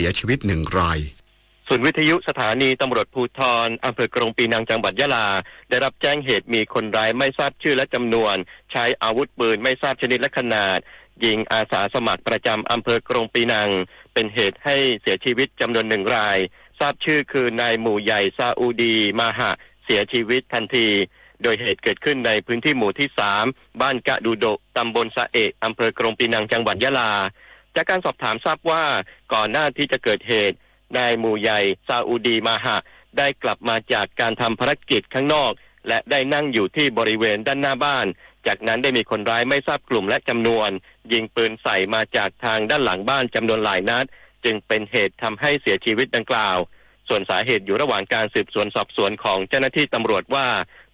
สียชีวิตหนึ่งราย ศูนย์วิทยุสถานีตำรวจภูธรอำเภอกรงปีนังจังหวัดยะลา ได้รับแจ้งเหตุมีคนร้ายไม่ทราบชื่อและจำนวน ใช้อาวุธปืนไม่ทราบชนิดและขนาด ยิงอาสาสมัครประจำอำเภอกรงปีนัง เป็นเหตุให้เสียชีวิตจำนวนหนึ่งราย ทราบชื่อคือนายหมู่ใหญ่ซาอูดีมาหะ เสียชีวิตทันที โดยเหตุเกิดขึ้นในพื้นที่หมู่ที่สาม บ้านกะดูโดะ ตำบลสะเอะ อำเภอกรงปีนัง จังหวัดยะลา จากการสอบถามทราบว่า ก่อนหน้าที่จะเกิดเหตุ นายหมู่ใหญ่ซาอูดีมาหะ ได้กลับมาจากการทำภารกิจข้างนอก และได้นั่งอยู่ที่บริเวณด้านหน้าบ้าน จากนั้นได้มีคนร้ายไม่ทราบกลุ่มและจำนวน ยิงปืนใส่มาจากทางด้านหลังบ้านจำนวนหลายนัด จึงเป็นเหตุทำให้เสียชีวิตดังกล่าว ส่วนสาเหตุอยู่ระหว่างการสืบสวนสอบสวนของเจ้าหน้าที่ตำรวจว่า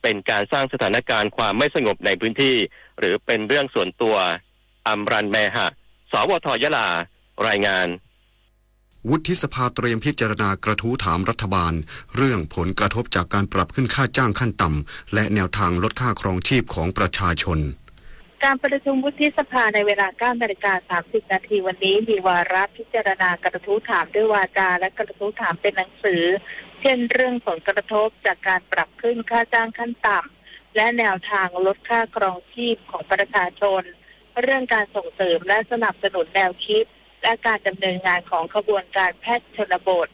เป็นการสร้างสถานการณ์ความไม่สงบในพื้นที่ หรือเป็นเรื่องส่วนตัว อัมรัน แมหะ สวท ยะลา รายงาน วุฒิสภาเตรียมพิจารณากระทู้ถามรัฐบาล เรื่องผลกระทบจากการปรับขึ้นค่าจ้างขั้นต่ำ และแนวทางลดค่าครองชีพของประชาชน การประชุมวุฒิสภาในเวลา เก้านาฬิกาสามสิบนาทีวันนี้ มีวาระพิจารณากระทู้ถามด้วยวาจา และกระทู้ถามเป็นหนังสือ เช่นเรื่องผลกระทบจากการปรับขึ้นค่าจ้างขั้นต่ำ และแนวทางลดค่าครองชีพของประชาชน เรื่องการส่งเสริมและสนับสนุนแนวคิด และการดำเนินงานของขบวนการแพทย์ชนบท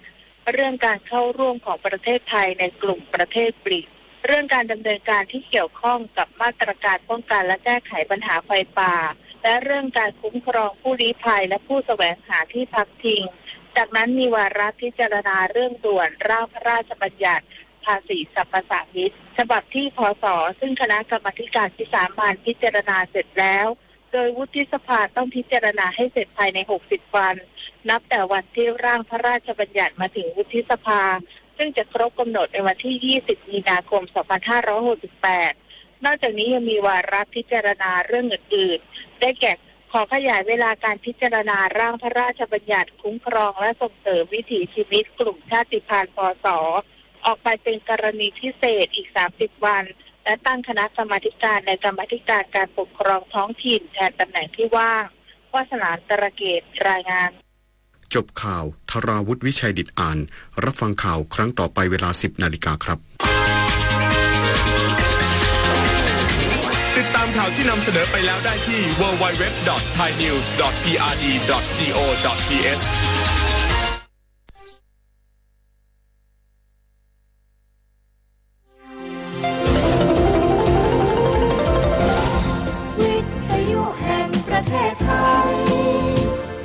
เรื่องการเข้าร่วมของประเทศไทยในกลุ่มประเทศบริก เรื่องการดำเนินการที่เกี่ยวข้องกับมาตรการป้องกันและแก้ไขปัญหาไฟป่า และเรื่องการคุ้มครองผู้ลี้ภัยและผู้แสวงหาที่พักพิง จากนั้นมีวาระพิจารณาเรื่องด่วนร่างพระราชบัญญัติภาษีสรรพสามิต ฉบับที่ พ.ศ. ซึ่งคณะกรรมาธิการวิสามัญพิจารณาเสร็จแล้ว โดยวุฒิสภาต้องพิจารณาให้เสร็จภายใน หกสิบวัน นับแต่วันที่ร่างพระราชบัญญัติมาถึงวุฒิสภา ซึ่งจะครบกำหนดในวันที่ ยี่สิบมีนาคม สองพันห้าร้อยหกสิบแปด นอกจากนี้ยังมีวาระพิจารณาเรื่องอื่นๆ ได้แก่ ขอขยายเวลาการพิจารณาร่างพระราชบัญญัติคุ้มครองและส่งเสริมวิถีชีวิตกลุ่มชาติพันธุ์ พ.ศ. ออกไปเป็นกรณีพิเศษอีก สามสิบวัน และตั้งคณะกรรมาธิการในกรรมาธิการการปกครองท้องถิ่นแทนตำแหน่งที่ว่าง วาสนา อันตรเกต รายงาน จบข่าว ธราวุฒิ วิชัยดิตอ่าน รับฟังข่าวครั้งต่อไปเวลา สิบนาฬิกาครับ ติดตามข่าวที่นำเสนอไปแล้วได้ที่ ดับเบิลยู ดับเบิลยู ดับเบิลยู ดอท ไทยนิวส์ ดอท พีอาร์ดี ดอท จี โอ ดอท ที เอช วิทยุแห่งประเทศไทย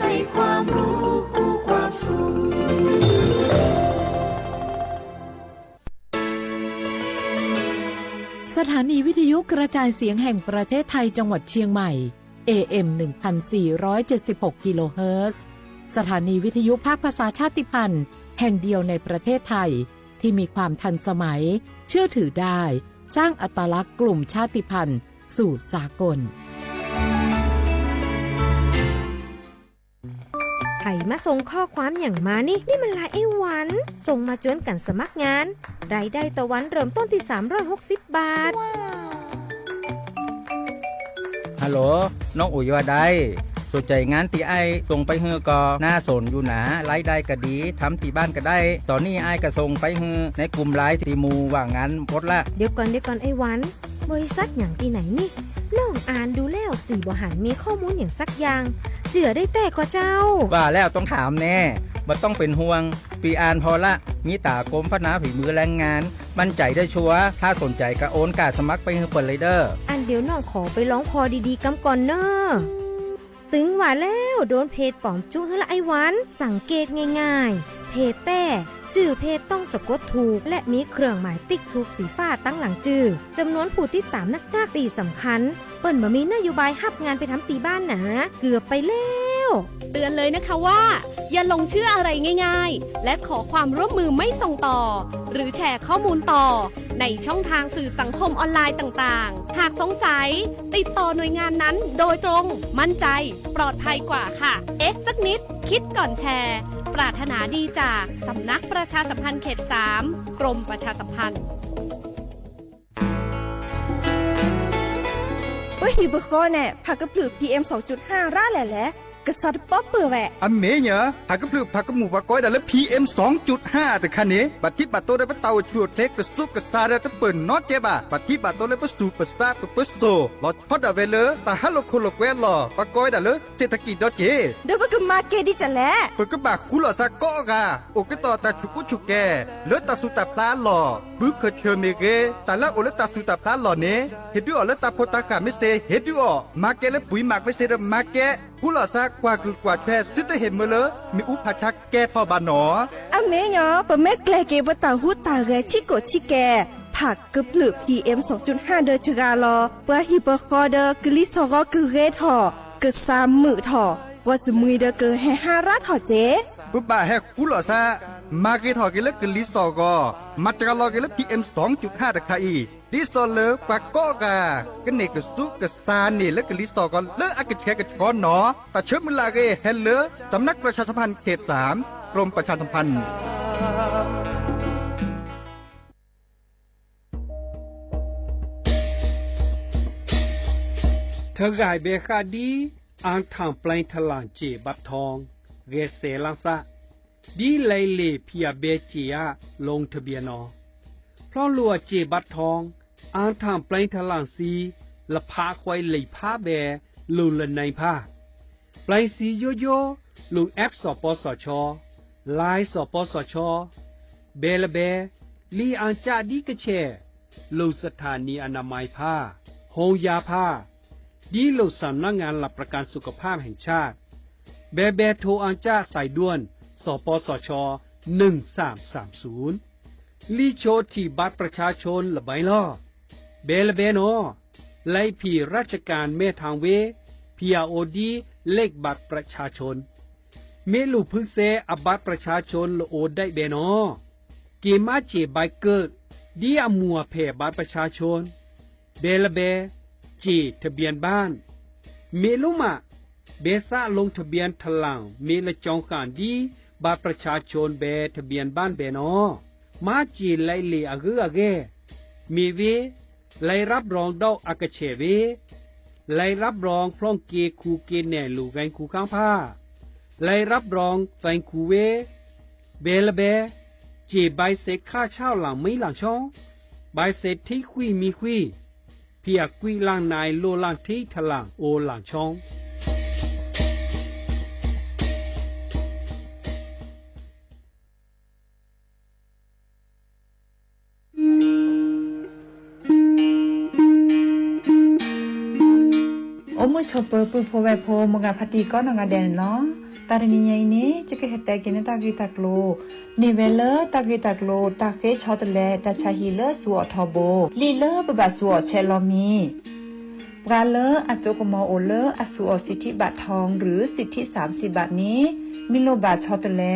ให้ความรู้คู่ความสุข สถานีวิทยุกระจายเสียงแห่งประเทศไทยจังหวัดเชียงใหม่ เอ เอ็ม หนึ่งพันสี่ร้อยเจ็ดสิบหก กิโลเฮิรตซ์ สถานีวิทยุภาคภาษาชาติพันธุ์แห่งเดียวในประเทศไทย ที่มีความทันสมัย เชื่อถือได้ สร้างอัตลักษณ์กลุ่มชาติพันธุ์สู่สากล ใผมาส่งข้อความอย่างมานี่ นี่มันไลน์ไอ้หวัน ส่งมาจวนกั๋นสมัครงาน รายได้ต่อวันเริ่มต้นที่สามร้อยหกสิบบาท ฮัลโหล น้องอุ๋ยว่าใด สนใจ๋งานตี้อ้ายส่งไปหื้อก่อ น่าสนอยู่หนา รายได้ก็ดี ทำตี้บ้านก็ได้ ต๋อนนี้อ้ายก็ส่งไปหื้อในกลุ่มไลน์ตี้หมู่ว่างงานหมดละ เดี๋ยวก่อน เดี๋ยวก่อนไอ้หวัน บริษัทหยังตี้ไหนนี่ น้องอ่านดูแล้วสี่บ่หันมีข้อมูลอย่างสักอย่าง เจื้อได้แต๊ก่อเจ้า ว่าแล้วต้องถามแน่ บ่ต้องเป๋นห่วง ปี้อ่านผ่อละ มีต๋ากรมพัฒนาฝีมือแรงงาน มั่นใจ๋ได้ชัวร์ ถ้าสนใจ๋ก็โอนก้าสมัครไปหื้อเปิ้นเลยเด้อ อันเดี๋ยวน้องขอไปลองผ่อดีๆ กำก่อนเน่อ ตึงว่าแล้ว โดนเพจป๋อมจุ๊หื้อละไอ้หวัน สังเกตง่ายๆ เพจแต๊ จื้อเพจต้องสะกดถูก และมีเครื่องหมายติ๊กถูกสีฟ้าตังหลังจื้อ จำนวนผู้ติดต๋ามนักๆ ตี้สำคัญ เปิ้นบ่มีนโยบายฮับงานไปทำตี้บ้านหนา เกือบไปแล้ว เตือนเลยนะคะว่า อย่าหลงเชื่ออะไรง่ายๆ และขอความร่วมมือไม่ส่งต่อ หรือแชร์ข้อมูลต่อ ในช่องทางสื่อสังคมออนไลน์ต่างๆ หากสงสัย ติดต่อหน่วยงานนั้นโดยตรง มั่นใจ ปลอดภัยกว่าค่ะ เอ๊ะสักนิด คิดก่อนแชร์ ปรารถนาดีจาก สำนักประชาสัมพันธ์เขตสาม กรมประชาสัมพันธ์ ပဟံၣ်ပဃီန့ၣ် ဖးကဖျၢၣ် พีเอ็มสองจุดห้า ရၣ်လဲၣ်လဲၣ် ကစးတပီၢ်ပၢၢ်ဝဲ. အမ့ၢ်ညီ, ဟးကဖျၢၣ်ဖးကမူၣ်ပှၤကိးဝဲဒၣ်လၢ PM စီၤကၠူၣ်ဟၣ်တခါန့ၣ် ဘၣ်ထံးဘၣ်တိၢ်ဒီးပတၢ်အိၣ်ဆူၣ်အိၣ်ချ့ကစူးကစါဒီးတပၢၢ်နီတကဲဘၣ်. ဘၣ်ထံးဘၣ်တိၢ်လၢပဆူၣ်ပဆါပပၢဆှၢ လီၤဆီဒၣ်ဝဲလၢတၢ်ဟးလိာ်ခိၣ်လိာ်ကွဲအလီၢ် ပှၤကိးဝဲဒၣ်လၢ เศรษฐกิจ ဒီးက့ၤ ဒီးပကမၤကဲဒ်လဲၣ်. ပကဘၣ်ဃူလိာ်သးကိးဂၤ အိၣ်ကတီၢ်တၢ်ဆူၣ်အိၣ်ဆူၣ်ကဲ လၢတၢ်သူၣ်တၢ်ဖျးအလီၢ်, ဘုခၢၣ်ဆၢၣ်မ့ၢ်ဂ့ၤ, တၢ်လၢအအိၣ်လၢတၢ်သူၣ်တၢ်ဖျးအလီၢ်န့ၣ် ဟ့ၣ်ဒုးအီၤလၢတၢ်ဖိတၢ်ဃၢ်မ့ၢ်သ့ ဟ့ၣ်ဒုးအီၤ, မၤကဲလၢပှံၤမးမ့ၢ်သ့ဒီးမၤကဲ, ဃူလိာ်သးကွၢ်ကုၢ်ကွၢ်ထွဲ သုတဟ့ၣ်မၢလၢမ့ၣ်အူဖးဆါကဲထီၣ်ဘၣ်နီၤ. အမ့ၢ်ညီ, ပမ့ၢ်ကျဲၤက့ၤပတၢ်ဟူးတၢ်ဂဲၤဆံးကိာ်ဆံးကဲ ဖးကဖျၢၣ် PM စီၤကၠူၣ်ဟၣ်ဒီးတဂၤလီၤ. ပှၤဟံၣ်ပဃီဒီးကလံၤစိးဂီၤကဂ့ၤထီၣ်, ကစၢ်မုာ်ထီၣ်, ပှၤစမှံၤဒီးကဟဲဟါရါထီၣ်က့ ပဘၣ်ဟဲဃူလိာ်သး, မၤဂ့ၤထီၣ်က့ၤလၢကလံၤစိးဂီၤ, မၤတြီလီၤက့ၤလၢ PM စီၤကၠူၣ်ဟၣ်တခါအံၤ, ဒ်သိးလၢပှၤကိးဂၤ ကန့ၢ်ကစူးကစါန့ၢ်လၢကလံၤစိးဂီၤလၢအကဆှဲကဆှီနီၤ. တၢ်ဆၢမုၢ်လၢ်အဂ့ၢ်ဟဲလၢ สำนักประชาสัมพันธ์เขตสาม กรมประชาสัมพันธ์ တဂၤဘဲဃးဒ် အၣ်ထၣ်ပျဲထလၣ်စ့ၣ်ဘၣ်ထီ, ဂဲၤစဲးလၢ်သး, ဒ်လဲၤလ့ၣ်ဖံးအဘဲစ့ၣ်အါ ลงทะเบียนနီၤ, ဖျီလိာ်အစ့ၣ်ဘၣ်ထီ, အၣ်ထၣ်ပျဲထလၣ်စံ လဖးဃီလံာ်ဖးဘဲ လိာ်လၢနံၣ်ဖး ပျဲစံယိယိ လိာ် app စီၤပီစီၤဆီ, Line စီၤပီစီၤဆီ, ဘဲလၢဘဲ, လံာ်အၣ်စၣ်ဒ်ကဆဲး, လိာ် สถานีอนามัยဖး, ဟိယါဖး, ဒ်လိာ် สำนักงานหลักประกันสุขภาพแห่งชาติ, ဘဲဘဲထိအၣ်စၣ် สายด่วน စီၤပီစီၤဆီ หนึ่งสามสามศูนย์, လံာ်ဆိထံၣ် บัตรประชาชน လၢဘဲလီၤ. ဘဲလၢဘဲနီၤ, လံာ်ဖံး ราชการแม่ทางเว ဖံးအအိၣ်ဒ် เลขบัตรประชาชน, မ့ၢ်လူၤဖုစဲအ บัตรประชาชน လၢအိၣ်ဒံးဘဲနီၤ, က့ၤမၤစ့ၣ် ใบเกิด ဒ်အမူၤအဖဲး บัตรประชาชน, ဘဲလၢဘဲ, စ့ၣ် ทะเบียนบ้าน, မ့ၢ်လူၤမး, ဘဲစး ลงทะเบียนထလၣ် မ့ၢ်လၢကၠီဃၣ်ဒ် บัตรประชาชน ဘဲ ทะเบียนบ้าน ဘဲနီၤ, မၤစ့ၣ်လံာ်လ့ၣ်အဂုၤအဂၤ, မ့ၢ်ဝဲ လံာ် รับรอง ဒီးအကဆဲးဝဲ လံာ် รับรอง ဖျီက့ၤခူက့ၤနဲၣ် လိာ်ဂဲၤခူခါဖး, လံာ် รับรอง သ့ၣ်ခူဝဲ, ဘဲလၢဘဲ, စ့ၣ် ใบเสร็จค่าเช่าหลังไม้หลังช่อง, ဘၣ်စဲးထံခွံမံခွံ, ဖံးအကွံာ်လၢ်နံၣ်လိာ်လၢ်ထံထလၣ်အိၣ်လၢ်ဆီ အိၣ်မုာ်ဆိးပၢၤပုၢ်ဖိဝဲၢ်ဖိ မိၢ်ဂၤဖးတံၢ်ကိးနီၢ်ဂၤဒဲးန့ၣ်လီၤ. တၢ်တနံၤညါအံၤန့ၣ် ယကဟဲတဲက့ၤန့ၢ်တၢ်ဂ့ၢ်တၢ်ကျိၤ, န့ၢ်ဝဲလၢတၢ်ဂ့ၢ်တၢ်ကျိၤ တၢ်ဃ့ဆီတလဲတၢ်ဆါဟံၣ်လၢစူၤအီၣ်ထီဘိ, လံာ်လၢပဘၣ်စူၤအီၣ်ဆဲးလီၤမံၤ ပှၤလၢအစိကမီၤအိၣ်လၢအစူၤအီၣ် สิทธิบัตรทอง หรือ สิทธิสามสิบบาท န့ၣ် မ့ၢ်လိၣ်ဘၣ်ဆီတလဲ,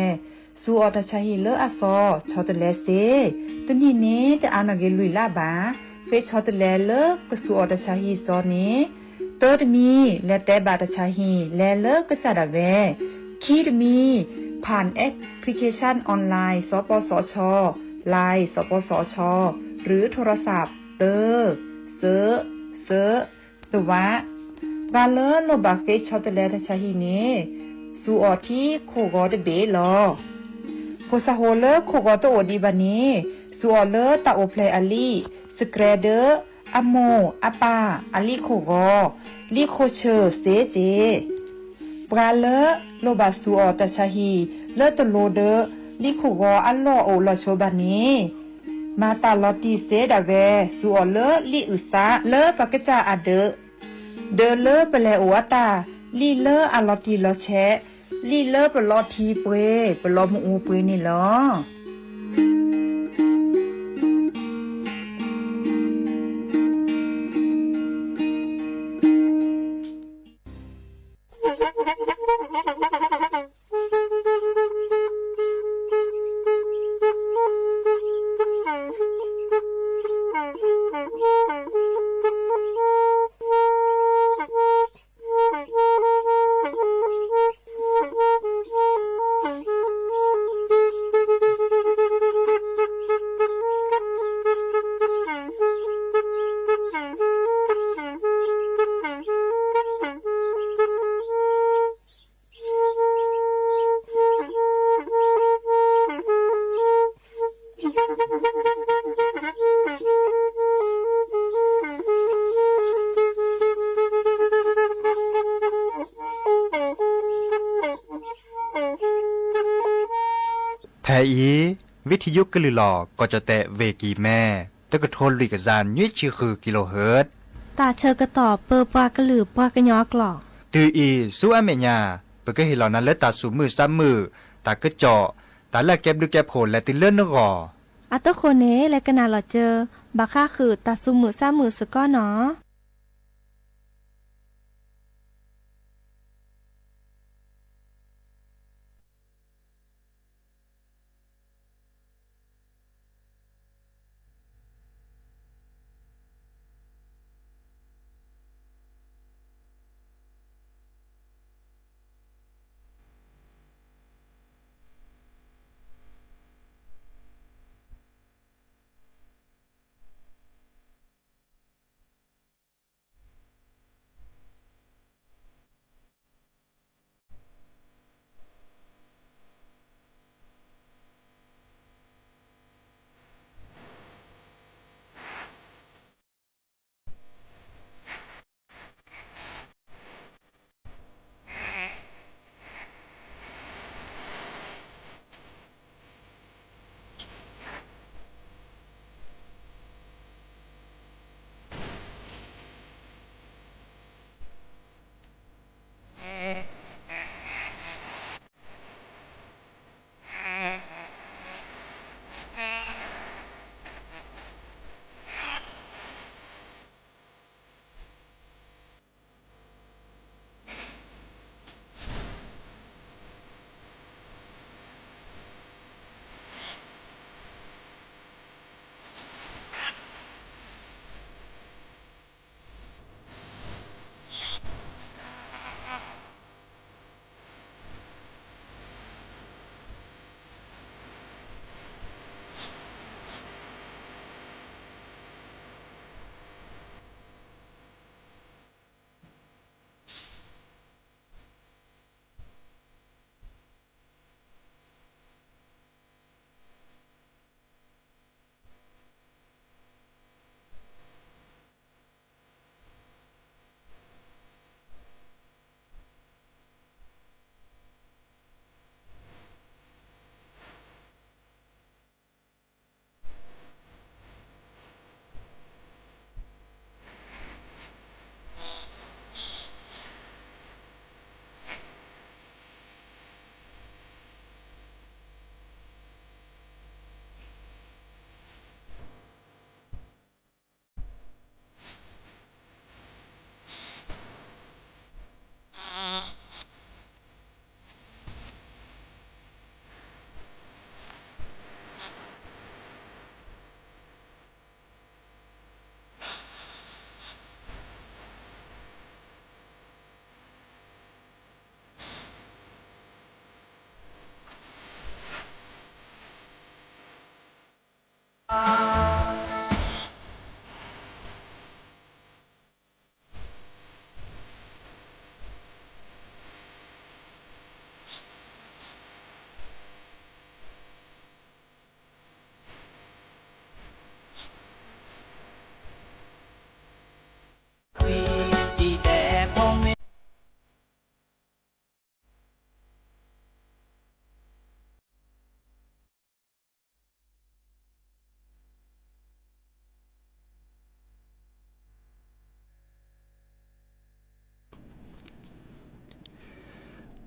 စူၤအီၣ်တၢ်ဆါဟံၣ်လၢအသီ ဆီတလဲစ့, တနံၣ်န့ၣ် တအါနီၢ်က့ၤလွံၢ်လါဘၣ်, ဃ့ဆီတလဲလၢကစူၤအီၣ်တၢ်ဆါဟံၣ်စီန့ၣ်, တၢတမံၤ လဲၤတဲဘၣ်တၢ်ဆါဟံၣ် လဲၤလၢကစၢ်ဒၣ်ဝဲ, ခံတမံၤ ผ่านแอปพลิเคชันออนไลน์ สปสช Line สปสช หรือโทรศัพท์ တၢ, သၢ, သၢ, တဝး, ပှၤလၢလိၣ်ဘၣ်ဃ့ဆီတလဲတၢ်ဆါဟံၣ်န့ၣ် စူၤအီၣ်ထံခိၣ်ဂီၤတဘ့ၣ်လီၤ. ဖိသၣ်ဖိလၢခိၣ်ဂီၤတအိၣ်ဒံးဘၣ်န့ၣ် စူၤအီၣ်လၢတၢ်အိၣ်ဖျဲၣ်အလံာ်, စကြဲးဒီး အမိၢ်အပၢ်အလံာ်ခိၣ်ဂီၤ, လံာ်ခိၣ်ဆၢၣ်စ့စ့ ပှၤလၢလိၣ်ဘၣ်စူၤအီၣ်တၢ်ဆါဟံၣ် လၢတလိၤဒီးလံာ်ခိၣ်ဂီၤအလီၢ်အိၣ်လီၢ်ဆိးဘၣ်န့ၣ်, မၤတၢ်လီၤတံၢ်စ့ဒၣ်ဝဲ စူၤအီၣ်လၢလံာ်အုၣ်သးလၢပကစၢ်အဒၢး, ဒီးလၢပလဲၤအိၣ်အတၢ်, လံာ်လၢအလီၤတံၢ်လီၤဆဲး, လံာ်လၢပလီၤထံပှ့ၤ ပလီၤမုၢ်အူပှ့ၤန့ၣ်လီၤ. ဖဲအံၤ ဝံထံယိကလုာ်လီၤ ကီၢ်ကၠီၣ်တဲၣ် ဝ့ၢ်ကံၢ်မဲ တကထိလွံၢ်ကယၤနွံဆံဃု kilohertz တၢ်ဆၢကတီၢ်ပၢပှၤကလုာ်ပှၤကညီအကျိာ် တုၤအံၤဆူအမဲာ်ညါ ပကဟ့ၣ်လီၤနၤလၢတၢ်သူၣ်မုာ်သးမုာ် တၢ်ကစီၣ် တၢ်လၢအကဲဘျုးကဲဖှိၣ်လဲၤတုၤလၢနဂီၢ် အတဃိန့ၣ် လဲၤကနၣ်လီၤစၢၤ ဘၣ်ဃးဃုာ်တၢ်သူၣ်မုာ်သးမုာ်စ့ၢ်ကီးနီၤ.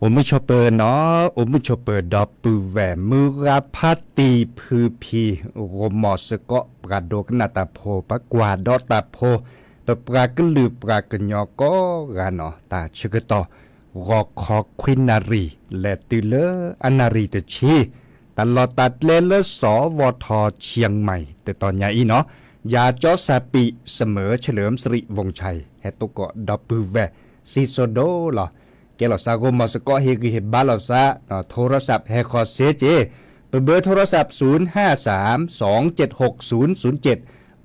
အိၣ်မုာ်ဆိးပၢၤနီၤ, အိၣ်မုာ်ဆိးပၢၤဒီပုၢ်ဝဲၢ် မုၢ်ဂၤဖါတံၢ်ဖုဖံ ဂီၢ်မီၢ်စ့ၢ်ကီး ပှၤဒိကနၣ်တၢ်ဖိ, ပှၤကွၢ်ဒီးတၢ်ဖိ, ပပှၤကလုာ်ပှၤကညီကိးဂၤနီၤ, တၢ်ဆၢကတီၢ် ဂီၤခီခွံနၣ်ရံၣ် လဲၤတုၤလၢအနၣ်ရံၣ်တဆံ တၢ်လီၢ်တၢ်ကျဲလၢ စီၤဝီၤထီၣ် ခၠံၣ်မဲၣ် တတီၤညါအံၤနီၤ, ယၤကၠီစၢ်ပံး စမၢၢ် เฉลิมสิริวงศ์ชัย ဟဲသကိးဒီပုၢ်ဝဲၢ် စံၣ်စိၤဒိၣ်လီၤ. ကဲလီၤသး ဂီၢ်မီၢ်စ့ၢ်ကီး ဟ့ၣ်ဂံၢ်ဟ့ၣ်ဘါလိာ်သး, ထိရစးပ် ဟဲဃီၤစ့ၢ်ကီး, ပဘၢထိရစးပ် ศูนย์ห้าสาม สองเจ็ดหก ศูนย์ศูนย์เจ็ด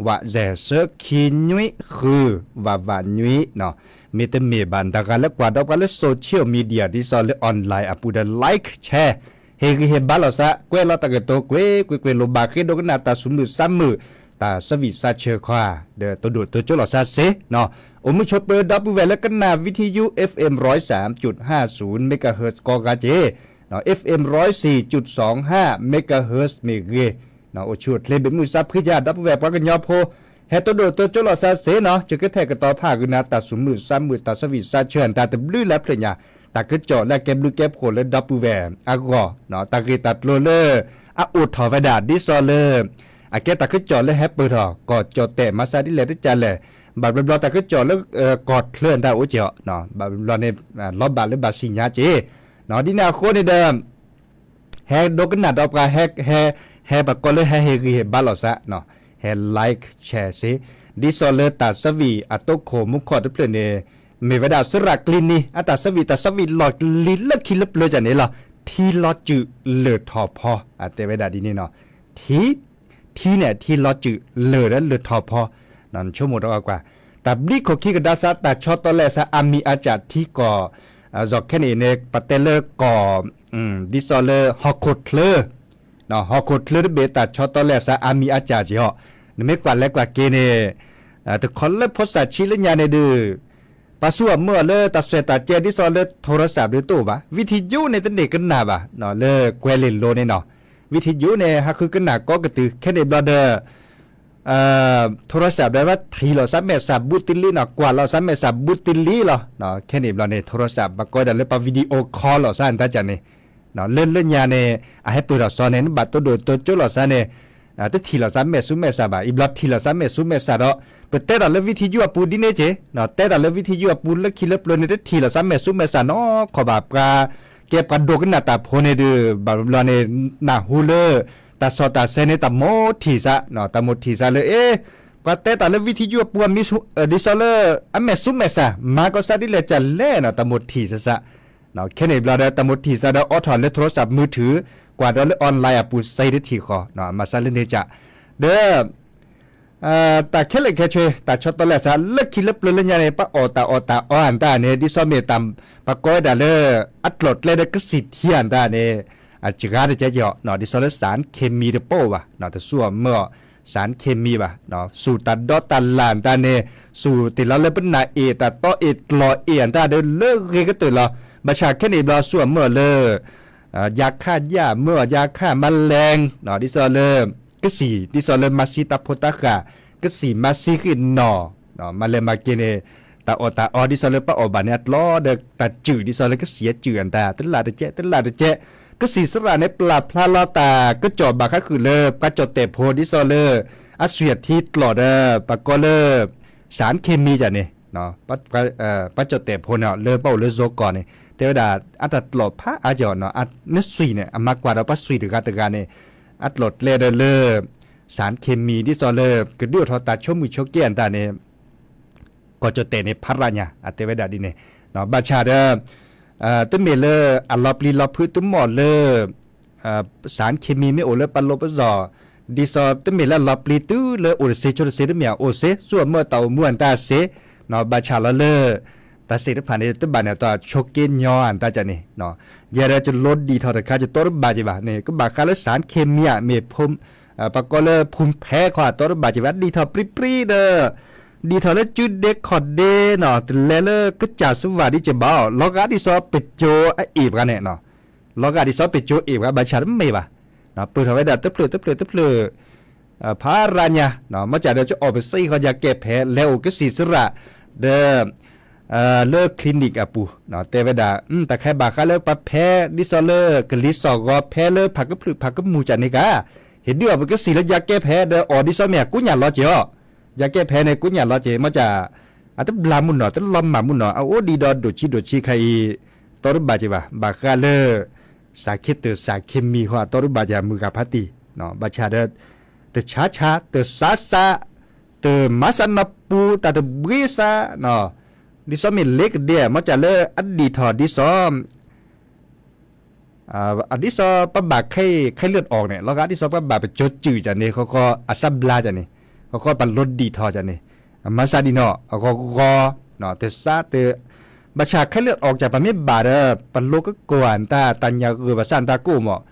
ဝးစဲး သၢ ခံနွံ ဃု ဝးဝးနွံနီၤ, မ့တမ့ၢ်ဘၣ် တဂၤလၢကွၢ်ဒီးပှၤလၢ social media ဒ်သိးလၢ online အပူၤဒီး like share ဟ့ၣ်ဂံၢ်ဟ့ၣ်ဘါလိာ်သး, ကွဲးလီၤတၢ်ကတိၤကွ့ၢ်ကွ့ၢ်ကွ့ၢ် လိၣ်ဘၣ်ဃ့ဒိကနၣ်တၢ်သူၣ်မုာ်သးမုာ်, တၢ်သးဝံၣ်သးဆၢခီဧါ, ဒီးတဒိၣ်တကၠိလိာ်သးစ့ၢ်နီၤ, အိၣ်မုာ်ဆိးပၢၤဒီပုၢ်ဝဲၢ်လၢကနၣ် วิทยุ FM ร้อยสามจุดห้าศูนย์ megahertz ကိးဂၤက့ၤ, FM ร้อยสี่จุดสองห้า megahertz မ့ၢ်ဂ့ၤ, အိၣ်ဆူၣ်အိၣ်ချ့ဘၣ်မုာ်စၢ်ဖှံယၤ ဒီပုၢ်ဝဲၢ်ပှၤကညီဖိ, ဟဲတိၢ်ဒိၣ်တိၢ်ကၠိလိာ်သးစ့ၢ်နီၤ, ယကထဲးကတီၤဖးဂုာ်နၤ တၢ်သူၣ်မုာ်သးမုာ် တၢ်ဆၢဝံၣ်စၢ်ဆၢ တၢ်တဘျုးလၢဖျၢၣ်ညါ, တၢ်ကစီၣ်လၢအကဲဘျုးကဲဖှိၣ်လၢဒီပုၢ်ဝဲၢ်အဂီၢ်, တၢ်ဂ့ၢ်တၢ်ကျိၤလၢ အအိၣ်ထီၣ်ဝဲဒၣ် ဒ်သိးလၢ အကဲတၢ်ကစီၣ်လၢဟဲပၢၢ်ထီၣ် ကီၢ်ကၠီၣ်တဲာ် မၤစၢ်ဒ်လဲၣ်တကးလဲၣ်, ဘၣ်ဘျီဘျီတၢ်ကစီၣ်လၢ ကီၢ်ချၢတၢ်အိၣ်က့ၤအီၤ, ဘၣ်ဘျီန့ၣ် လီၤဘၣ်လၢဘၣ်စံၣ်ညါက့ၤ, ဒ်န့ၣ်အဃိန့ၣ်ဒီး ဟဲဒိကနၣ်ဒီးပှၤ ဟဲ ဟဲ ဟဲပကိးလၢဟဲဟ့ၣ်ဂံၢ်ဟ့ၣ်ဘါလိာ်သး, ဟဲ like share စ့, ဒ်သိးလၢတၢ်ဆၢဝံၣ်အတိခိၣ်မူခိၣ်တဖျၢၣ်န့ၣ် မ့ၢ်ဝဲဒၣ်စရၣ်ကျံနံၤ အတၢ်ဆၢဝံၣ် တၢ်ဆၢဝံၣ်လီၢ်လံၤလၢခံလၢပျၢၤကန့ၣ်လီၤ. ထံလီၤစုာ်လၢၢ်ထီၣ်ဖီ, အတဲဝဲဒၣ်ဒ်န့ၣ်နီၤ, ထံ ထံန့ၣ် ထံလီၤစုာ်လၢၢ်ဒီးလၢၢ်ထီၣ်ဖီ, နဆိကမိၣ်ထီၣ်ကွၢ်, တၢ်ဘျံးခိၣ်ခံကဒါစး တၢ်ဆီတလဲအစး အါမံၤအါစၢ်ထံကီၢ်, ယီၤခဲန့ၣ်န့ၣ် ပတဲလၢကီၢ်, ဒ်သိးလၢဟီၣ်ခိၣ်ချၢ, ဟီၣ်ခိၣ်ချၢတဘ့ၣ် တၢ်ဆီတလဲအစး အါမံၤအါစၢ်က့ၤဟီ, နမ့ၢ်ကွၢ်လဲၤကွၢ်က့ၤန့ၣ်, တခီလၢဖိစၢ်ဆံးလၢညါန့ၣ်ဒုး ပှၤစူၢ်အီၤမၢအီၤလၢတၢ်စွဲးတၢ်ကဲ ဒ်သိးလၢ โทรศัพท์ ဒုးတအိၣ်ဘၣ်, ဝံထံယိန့ၣ်တန့ၢ်ကနၣ်ဘၣ်, လၢကွဲၤလ့လိၤန့ၣ်နီၤ, ဝံထံယိန့ၣ် ဟးဃုကနၣ်ကိးကတုၤ ခဲန့ၣ်ဘျီဒီး โทรศัพท์ ဒီးဘၣ်ထံၣ်လိာ်သးမဲာ်ဆှးဘူးတလံနီၤ, ကွၢ်လိာ်သးမဲာ်ဆှးဘူးတလံလီၤ, ခဲန့ၣ်ဘျီန့ၣ် โทรศัพท์ ပကိးဝဲဒၣ်လၢပှၤ video call လိာ်သးတၢ်ကန့ၣ်, လၢလၢညါန့ၣ် အဟဲပၢၢ်ထီၣ်စီၤန့ၣ် နဘၣ်တိၢ်ဒိၣ်တိၢ်ကၠိလိာ်သးန့ၣ် တထံၣ်လိာ်သးမဲာ်ဆှးမဲာ်ဆှးဘၣ်, အံၤဘျီထံၣ်လိာ်သးမဲာ်ဆှးမဲာ်ဆှးဒီး ပတဲတၢ်လၢဝံထံယိအပူၤဒ်န့ၣ်က့ၤ, တဲတၢ်လၢဝံထံယိအပူၤလၢခံလၢပျၢၤန့ၣ် တထံၣ်လိာ်သးမဲာ်ဆှးမဲာ်ဆှးနီၢ်ခီဘၣ်, ပှၤကဲပှၤဒိကနၣ်တၢ်ဖိန့ၣ်ဒုး ဘၣ်ဘျီန့ၣ် နၢ်ဟူလၢ တၢ်စီၣ်တၢ်ဆဲန့ၣ် တၢ်မိၣ်ထံၣ်သး, တၢ်မိၣ်ထံၣ်သးလၢ အ့ ပှၤတဲတၢ်လၢဝံထံယိအပူၤ ဒ်သိးလၢ အမဲာ်ဆှးမဲာ်ဆှး မၤကီးသးဒ်လဲၣ်ကလဲၣ်နီၤ, တၢ်မိၣ်ထံၣ်သးသး, ခဲန့ၣ်ဘျီဒီး တၢ်မိၣ်ထံၣ်သးဒီးအိးထီၣ်လၢ โทรศัพท์มือถือ ကွၢ်ဒီးလၢ online အပူၤ စ့တထံၣ်ဃီ, မၤသးလၢန့ၣ်က, ဒီး တၢ်ခဲလၢာ်ခဲဆ့ တၢ်ဆီတလဲအစး လၢခံလၢပျၢၤလၢညါန့ၣ် ပှၤအီၣ်တၢ်အီၣ်တၢ်အီအတၢ်န့ၣ် ဒ်သိးမ့ၢ်တၢ် ပကိးဝဲဒၣ်လၢ အကျိၤကျဲဒီးကသံၣ်ထံအတၢ်န့ၣ် အစှၤတကဲက့ၤအီၤ, ဒ်သိးလၢ สารเคมี တပိၣ်ဘၣ်, တစူၢ်အီၤမၢအီၤ สารเคมี ဘၣ်, စူၢ်တၢ်ဒီတၢ်လၢ်တၢ်န့ၣ် စူၢ်တ့ၢ်လီၤလၢပနၢ်အ့ၣ် တၢ်တီအ့ၣ်ကျီၢ်အ့ၣ်အတၢ်ဒီးလၢဂ့ၤကတၢၢ်လီၤ, ဘၣ်ဆၣ်ခဲန့ၣ်ဘျီစူၢ်အီၤမၢအီၤလၢ ယၤခၣ်ယၣ်မၢအီၤ ယၤခၣ် แมลง ဒ်သိးလၢ ကသံၣ် ဒ်သိးလၢမၤသံတၢ်ဖိတၢ်ဃၣ်, ကသံၣ်မၤသံဃ့ၢ်နီၢ်, မၤလဲၤမၤက့ၤန့ၣ် တၢ်အီၣ်တၢ်အီဒ်သိးလၢပှၤအီၣ်ဘၣ်န့ၣ် အကျိၤဒီးတၢ်စုၣ် ဒ်သိးလၢကသံၣ်အစုၣ်အတၢ် တလၢ်တကဲ တလၢ်တကဲ, ကသံၣ်စရၣ်န့ၣ် ပျၢ်ဖျါလီၤတၢ်ကစီၣ်ဘၣ်ဃးဃုာ်လၢ ပှၤကၠီၣ်တဲၣ်ဖိ ဒ်သိးလၢ အသွံၣ်အထံကျိာ်ဒီး ပှၤကိးလၢ สารเคมี တၢ်န့ၣ် ပှၤကၠီၣ်တဲၣ်ဖိန့ၣ် လၢပှၤအိၣ်လၢယိၤကီၢ်န့ၣ် တဲဝဲဒၣ် အတၢ်ကျိာ်ဖးအါကီးနီၤ နသွံၣ်န့ၣ် အမၤကွၢ်ဒီးပှၤသွံၣ်တဂၤတဂၤန့ၣ် အကျိၤကျဲဒီးလၢ สารเคมี ဒ်သိးလၢ ကဒုးအိၣ်ထီၣ်တၢ်ဆိကမိၣ်ဆိက့အတၢ်န့ၣ် ကီၢ်ကၠီၣ်တဲၣ်န့ၣ် ဖးရၣ်ညါ အတဲဝဲဒၣ်ဒ်န့ၣ် ဘၣ်ဆၣ်ဒီး တမ့ၢ်လၢအလီၤပျံၤလီၤဖုးတမီၢ်လၢ สารเคมี မ့ၢ်အိၣ်လၢပလိပစီၣ် ဒ်သိးတမ့ၢ်လၢအလီၤပျံၤတုၤလၢအိၣ်တစ့ဆိတစ့တမ့ၢ် အိၣ်စ့ စူၢ်အမၢတၢ်အိၣ်မူအတၢ်စ့ ဘၣ်ဆၣ်လီၤလၢ တၢ်သ့ၣ်တဖၣ်န့ၣ် တဘၣ်န့ၣ်တၢ်ဆိးက့ညီအတၢ်ကန့ၣ် ယဲဒၣ်ယလိဒံးထီၣ်တခါ ယတီတဘၣ်က့ၤဘၣ်န့ၣ် ကဘၣ်ဃးလၢ สารเคมี မ့ၢ် ပှၤကိးလၢ ภูมิแพ้ ခီ အတီတဘၣ်က့ၤဘၣ် ဒံးထီၣ်ပြံပြံဒီး ဒံးထီၣ်လၢစုဒ့ခီၣ်ဒ့နီၤ တလဲၤလၢကစၢ်စဝၤဒ်ကဘၣ်အီၤ လီၤဂာ်ဒ်သိးပစိၤအအ့ၣ်ပှၤန့ၣ် လီၤဂာ်ဒ်သိးပစိၤအ့ၣ်ပှၤ ဘၣ်ဆၣ်တမ့ၢ်ဘၣ် ပၢၢ်ထီၣ်ဝဲဒၣ်တဖျၢၣ်တဖျၢၣ်တဖျၢၣ် ဖးရၣ်ညါ မ့ၢ်စ့ၢ်ဒီးကအီၣ်ပစံးဃီယၤကဲဖဲ လဲၤအိၣ်ကသံၣ်စရၣ် ဒီး လၢ clinic အပူၤ တဲဝဲဒၣ် တၢ်ခဲဘၣ်ဃးလၢပှၤဖဲ ဒ်သိးလၢကလံၤစိးဂီၤဖဲလၢဖးကဖျၢၣ်ဖးကမူၣ်ကန့ၣ်က ဟ့ၣ်ဒုးအီၣ်ပကသံၣ်လၢယၤကဲဖဲ ဒီးအီၣ်ဒ်သိးမ့ၢ်အကူညၣ်လီၤက့ၤအီၤ ယၤကဲဖဲန့ၣ် ကူညၣ်လီၤက့ၤ မ့ၢ်စ့ၢ် အတဘျါမုၢ်နီၢ် တလီၤမၢ်မုၢ်နီၢ် အအိၣ်ဒံးဒီးဒိၣ်ဆံးဒိၣ်ဆံးခဲအံၤ တီတဘၣ်က့ၤဘၣ် ဘၣ်ဃးလၢ สารเคมี ဃီ အတီတဘၣ်က့ၤ မုၢ်ဂၤဖးတံၢ် ဘၣ်ဆၣ်ဒီး တဆါဆါ တစါစါ တမၤစၢ်နီၢ်ပူၤ တၢ်တဘှံးစါ ဒ်သိးမ့ၢ်လ့ကဒဲ မ့ၢ်စ့ၢ်လၢအဒံးထီၣ်ဒ်သိး အဒ်သိးပှၤဘၣ်ခဲ ခဲလၢာ်အီၤန့ၣ် လီၤဂာ်ဒ်သိးပှၤဘၣ်ပစိၤစုၣ်ကန့ၣ် ဃီဃီအစၢဘျါကန့ၣ် ဃီဃီပလိဒံးထီၣ်ကန့ၣ် အမၤစၢ်ဒ်နီၢ် အဂီၢ်ဂီၢ် တစါတ ဘၣ်ဆၣ်ခဲလၢာ်အီၤကပမ့ၢ်ဘၣ်ဒီး ပလိကကိၢ်အတၢ် တၢ်ညၣ်ဂုာ်ဘၣ်ဆၣ်အတၢ်ကအိၣ်မး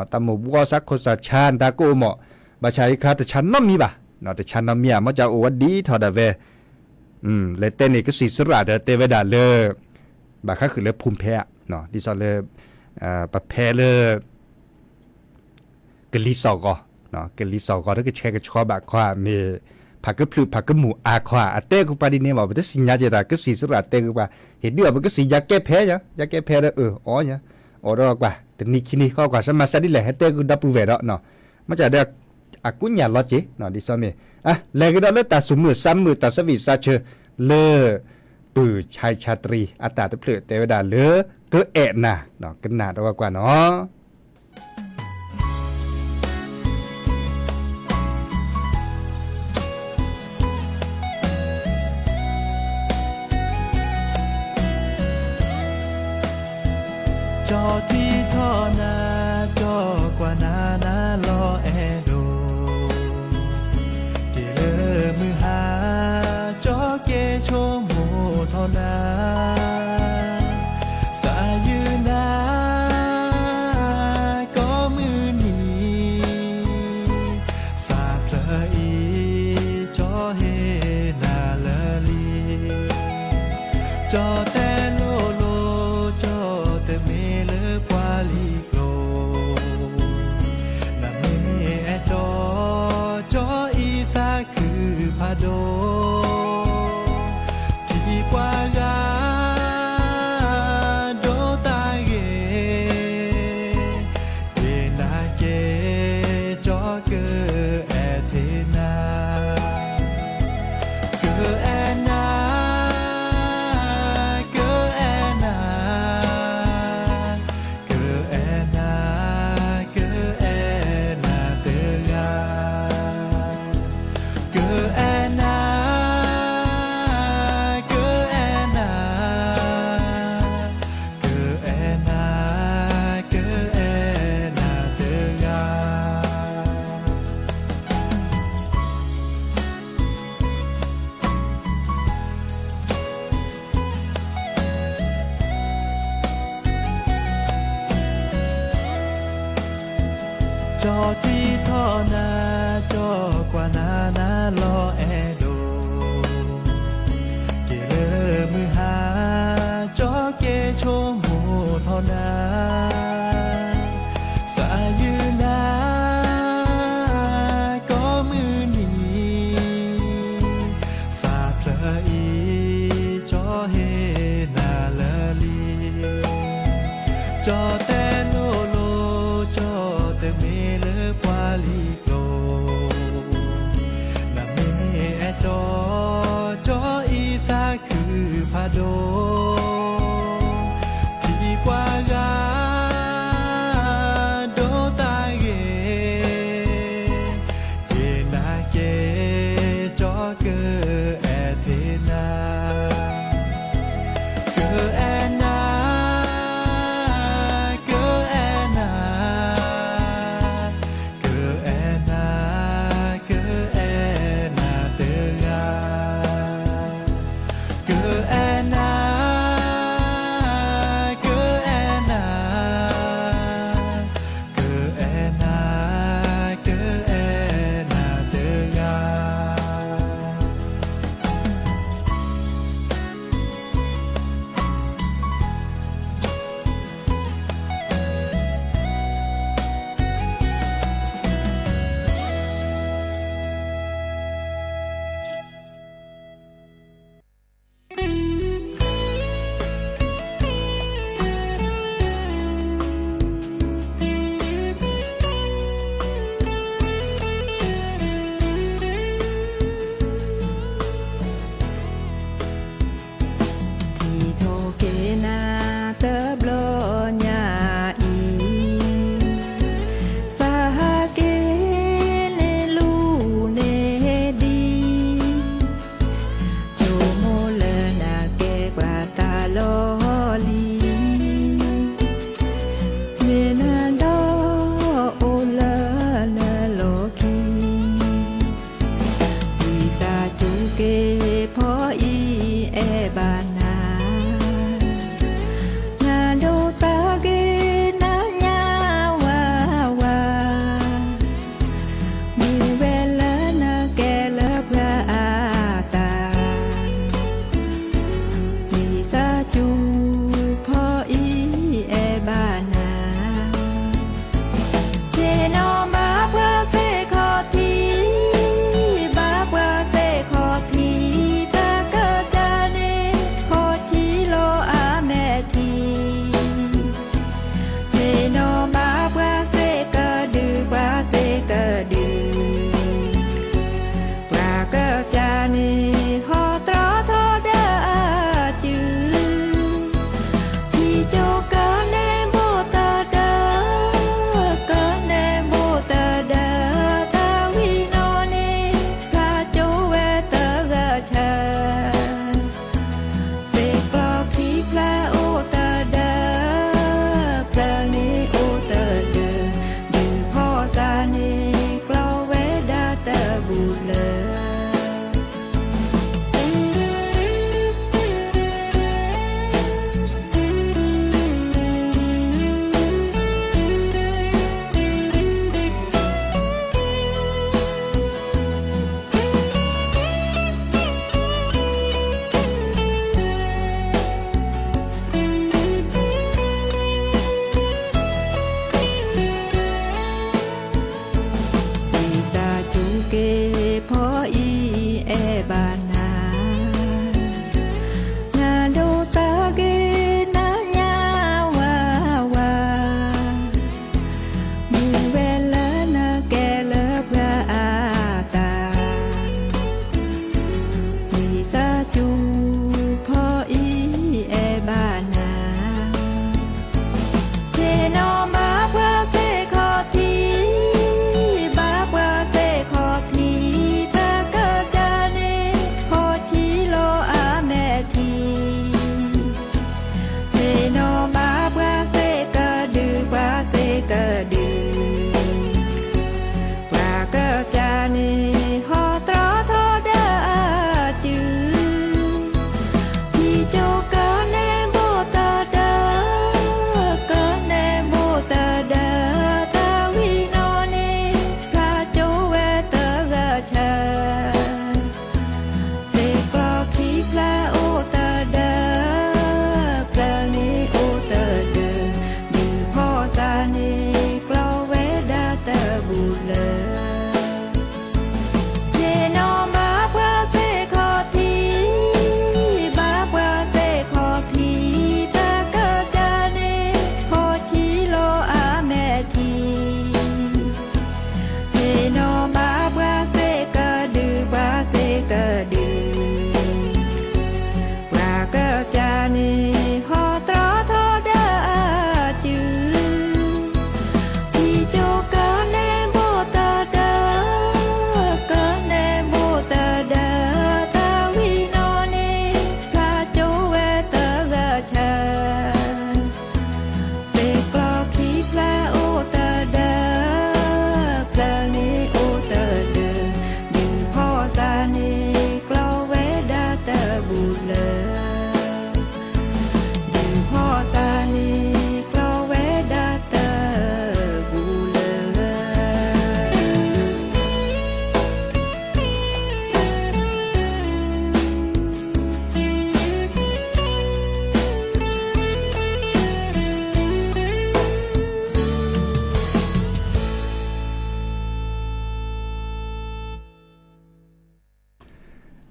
တၢ်မိၢ်ဘှီသးခိၣ်သးဆါအတၢ်ကအိၣ်မး ဘၣ်ဆၣ်အံၤခါတဆါနီတမံၤဘၣ် တဆါနီတမံၤဧါ မ့ၢ်စ့ၢ်အိၣ်ဝဲဒံးထီၣ်ဒၣ်ဝဲ လဲၤတဲန့ၣ်ကသံၣ်စရၣ်ဒီးတဲဝဲဒၣ်လၢ ဘၣ်ဃးဃုာ်လၢ ภูมิแพ้ ဒ်သိးလၢ ပဖဲလၢ ကလံၤစိးဂီၤ, ကလံၤစိးဂီၤ တကဆှဲကဆှီဘၣ်ခီဧါ မ့ၢ်ဖးကဖျုးဖးကမူၣ်အါခီဧါ အတဲဃုာ်ပှၤဒ်န့ၣ်ဘၣ် ပတသ့ၣ်ညါက့ၤတၢ် ကစံၣ်စရၣ်တဲဃုာ်ပှၤ ဟ့ၣ်ဒုးအီၣ်ပကစံၣ် ယၤကဲဖဲယၤ ယၤကဲဖဲဒီးအီၣ်ညါ အိၣ်ဒီးကွၢ် တနံၤခံနံၤဃီကွၢ် ဆၢမၤစၢ်ဒ်လဲၣ် ဟဲတဲဃုာ်ဒီပုၢ်ဝဲၢ်ဒီး မ့ၢ်ဒၣ် အကူညၣ်လီၤက့ၤ ဒ်သိးမ့ၢ် လဲၤကဒီးလၢတၢ်သူၣ်မုာ်သးမုာ် တၢ်ဆၢဝံၣ်သးဆၢ လၢ ပုၢ်ဆါဆါတရံး အတၢ်တဖျၢၣ်တဲဝဲဒၣ်လၢ ကအဲၣ်နၤ ကနၣ်ဒီးကွၢ်နီၤ ကၠီထံထီၣ်နၤ ကၠီကွၢ်နၤ နၤလီၤအဲၣ်ဒိး က့ၤလၢမုၢ်ဟါ ကၠီက့ၤဆိကမိၣ်ထီၣ်နၤ သးယုၢ်နၤ ကိးမုၢ်နံၤ သးဖျၢၣ်အံၤ ကၠီဟ့ၣ်နၤလၢာ်လံ ကၠီတဲလိၤလိၤ ကၠီတမ့ၢ်လၢပှၤလံၤကျိၤ နမ့ၢ်အဲၣ်ကၠီ ကၠီအံၤသးခုဖးဒိၣ် ထံၣ်ပှၤဂၤ ဒိးတၢ်ဂ့ၤ က့ၤနၤက့ၤ ကၠီကအဲၣ်ထံနၤ ကအဲၣ်နၤ ကအဲၣ်နၤ ကအဲၣ်နၤ ကအဲၣ်နၤတဂၤ ကအဲၣ်နၤ ကအဲၣ်နၤ ကအဲၣ်နၤ ကအဲၣ်နၤတဂၤ ကၠီထံထီၣ်နၤ ကၠီကွၢ်နၤ နၤလီၤအဲၣ်ဒိး က့ၤလၢမုၢ်ဟါ ကၠီက့ၤဆိကမိၣ်ထီၣ်နၤ သးယုၢ်နၤ ကိးမုၢ်နံၤ သးဖျၢၣ်အံၤ ကၠီဟ့ၣ်နၤလၢာ်လံ ကၠီတဲလိၤလိၤ ကၠီတမ့ၢ်လၢပှၤလံၤကျိၤ နမ့ၢ်အဲၣ်ကၠီ ကၠီအံၤသးခုဖးဒိၣ် ထံၣ်ပှၤဂၤ ဒိးတၢ်ဂ့ၤ က့ၤနၤက့ၤ ကၠီကအဲၣ်ထံနၤ ကအဲၣ်နၤ ကအဲၣ်နၤ ကအဲၣ်နၤ ကအဲၣ်နၤတဂၤ ကအဲၣ်နၤ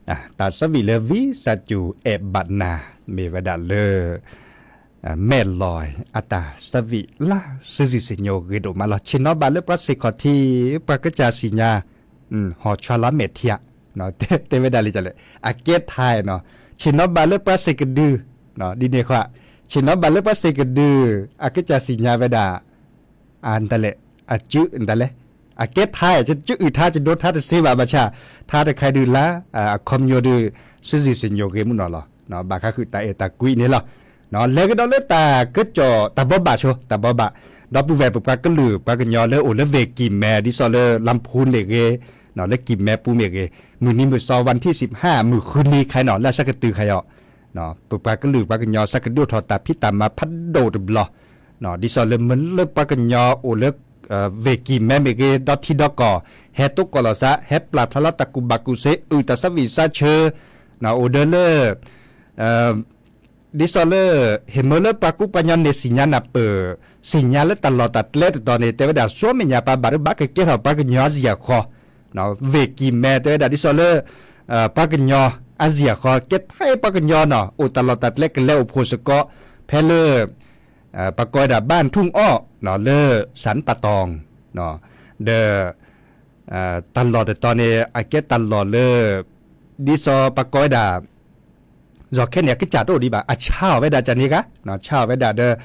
တၢ်ဆၢဝံၣ်လၢ ဝံစၢ်စူၣ်အဲၣ်ဘၣ်နၤ မ့ၢ်ဝဲဒၣ်လၢ မဲၢ်လီၤအတၢ်ဆၢဝံၣ်လၢ စံးစံၣ်ညီၣ်ဂ့ၤဒိၣ်မးလီၤ. ဆ့ၣ်နီၤဘၣ်လၢပှၤစ့ၢ်ခီၣ်ထံး ပှၤကစၢ်စံၣ်ညါ ဟီၣ်ဆှါလီၤမဲာ်ထံဧါ, တဲဝဲဒၣ်လံလဲၣ်, အကဲထါနီၤ, ဆ့ၣ်နီၤဘၣ်လၢပှၤစ့ၢ်ကဒု, ဒ်န့ၣ်ဃီ, ဆ့ၣ်နီၤဘၣ်လၢပှၤစ့ၢ်ကဒု, အကစၢ်စံၣ်ညါဝဲဒၣ် အတလဲၣ်, အစုတလဲၣ်, အကဲထါ, ကစုအုၣ်ထါ ကဒိထါတသ့ဘၣ် ဘၣ်ဆၣ် ထါတခါဒုးလၢ အခီပညီဒုး စံးစံၣ်ညီၣ်ဂ့ၤမုၢ်နီၤလီၤ. ဘၣ်ဃးဃုာ်တၢ်အဲၣ်တၢ်ကွံန့ၣ်လီၤ. လဲၤကဒီးလၢတၢ်ကစီၣ်တၢ်ဘီဘၣ်ဆိ တၢ်ဘီဘၣ်, ဒီပုၢ်ဝဲၢ်ပပှၤကလုာ် ပှၤကညီလၢအိၣ်လၢဝ့ၢ်ကံၢ်မဲ ဒ်သိးလၢ လါဖူမ့ၢ်ဂ့ၤ, လၢကံၢ်မဲပူၤမ့ၢ်ဂ့ၤ, မုၢ်နံၤမုၢ်သီ ဝၣ်ထံၣ်စံးဖး မုၢ်ဃုနံၤခါအံၤနီၤ လၢအဆၢကတုၤခါအံၤ ပပှၤကလုာ်ပှၤကညီ ဆၢကဒုးအိၣ်ထီၣ်တၢ်ဖံးတၢ်မၤဖးဒိၣ်တဘျီ, ဒ်သိးလၢမ့ၢ်လၢပှၤကညီအိၣ်လၢ ဝ့ၢ်ကံၢ်မဲမ့ၢ်ဂ့ၤ ဒီထံဒီကီၢ် ဟဲတိကိးလီၤသး ဟဲပျၢ်ဖျါလီၤတၢ်ကူၣ်ဘၣ်ကူၣ်သ့ အုၣ်တၢ်သးဝံၣ်သးဆၢ, အိၣ်ဒီးလၢ ဒ်သိးလၢ ဟ့ၣ်မၢလၢပှၤကူပှၤကညီန့ၣ် သ့ၣ်ညါနၢ်ပၢၢ်, သ့ၣ်ညါလၢတၢ်လီၢ်တၢ်ကျဲတတီၤန့ၣ် တဲဝဲဒၣ် ဆူမဲာ်ညါပှၤဘၣ်ဒိဘၣ်ကကဲထီၣ်ပှၤကညီအစ့ၢ်အဃီ, ဝ့ၢ်ကံၢ်မဲတဲဝဲဒၣ် ဒ်သိးလၢ ပှၤကညီအစ့ၢ်အဃီ ကဲထီၣ်ပှၤကညီနီၤ အိၣ်တၢ်လီၢ်တၢ်ကျဲကလဲၤအိၣ်ဖှိၣ်စ့ၢ်ကီး ဖဲလၢ ပှၤကိးဝဲဒၣ် ဘၣ်ထူၣ်အီၣ် လၢ စၣ်ပၣ်တီၣ် ဒီး တၢ်လီၢ်တတီၤန့ၣ် အကဲတၢ်လီၢ်လၢ ဒ်သိးပှၤကိးဝဲဒၣ် ယီၤခဲန့ၣ် အကစၢ်တအိၣ်ဒံးဘၣ် အဆါအီၤဝဲဒၣ်ကန့ၣ်ဂၤ, ဆါအီၤဝဲဒၣ်ဒီး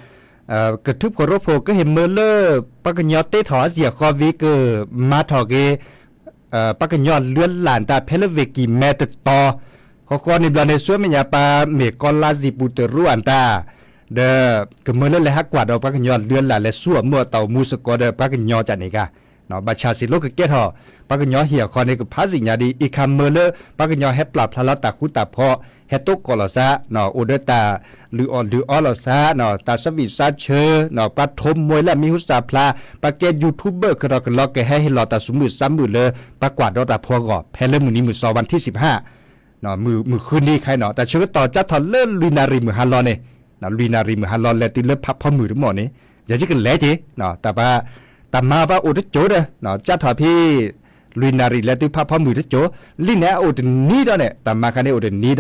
ကထုးဖှိၣ်ရိဖှိၣ် ကဟ့ၣ်မၢလၢ ပှၤကညီတ့ထီၣ်အစ့ၢ်အဃီဝံၤ ကမၤထီၣ်က့ၤ ပှၤကညီလုၢ်အလၢ်တၢ် ဖဲလၢဝ့ၢ်ကံၢ်မဲတတီၤ, ဃီဃီန့ၣ်ဘျီန့ၣ် ဆူမဲာ်ညါပှၤမ့ၢ်ကီလါစံာ်ပူၤတရူးအတၢ်, ဒီး ကမၢလၢလဲၤဟးကွၢ်ဒီးပှၤကညီလုၢ်အလၢ် လဲၤဆူအမုၢ်အတၢ်အိၣ်မူစ့ၢ်ကီးဒီးပှၤကညီကန့ၣ်ဂၤ, ဘၣ်ဆၣ်စံးလၢကကဲထီၣ် ပှၤကညီဟ့ၣ်အဃီန့ၣ် ကဖးသ့ၣ်ညါဒ်အံၤ အခါမၢလၢပှၤကညီဟဲပျၢ်ဖျါလီၤတၢ်ဃူတၢ်ဖိး ဟဲတိကိးလီၤသး အိၣ်ဒီးတၢ်လုၢ်အီၣ်လုၢ်အီလီၤသး တၢ်သးဝံၣ်သးဆၢ ပှၤထိးမှဲလၢအမံၤဟူသၣ်ဖျါ ပှၤကဲ YouTuber ကဒီးကလီကဟဲဟ့ၣ်လီၤတၢ်သူၣ်မုာ်သးမုာ်လၢ ပှၤကွၢ်ဒီးတၢ်ဖိအဂီၢ် ဖဲလၢမုၢ်နံၤမုၢ်သီ ဝၣ်ထံၣ်စံးဖး မုၢ်ဃုနံၤခါအံၤနီၤ တၢ်ဆၢကတီၢ်ကၢထီၣ်လၢလွံၢ်နၣ်ရံၣ်မုၢ်ဟါလီၤန့ၣ်, လွံၢ်နၣ်ရံၣ်မုၢ်ဟါလီၤ လဲၤတုၤလၢဖးဖီမုၢ်တမီၢ်န့ၣ် ယဲယကလဲၤက့ၤ တၢ်ပ တၢ်မၤပှၤအိၣ်တစိၤဒီး ကၢထီၣ်ဖဲ လွံၢ်နၣ်ရံၣ် လဲၤတုၤဖးဖီမုၢ်တစိၤ လံန့ၣ်အအိၣ်တနံၤဒီးန့ၣ် တၢ်မၤခါန့ၣ်အိၣ်တနံၤဒီး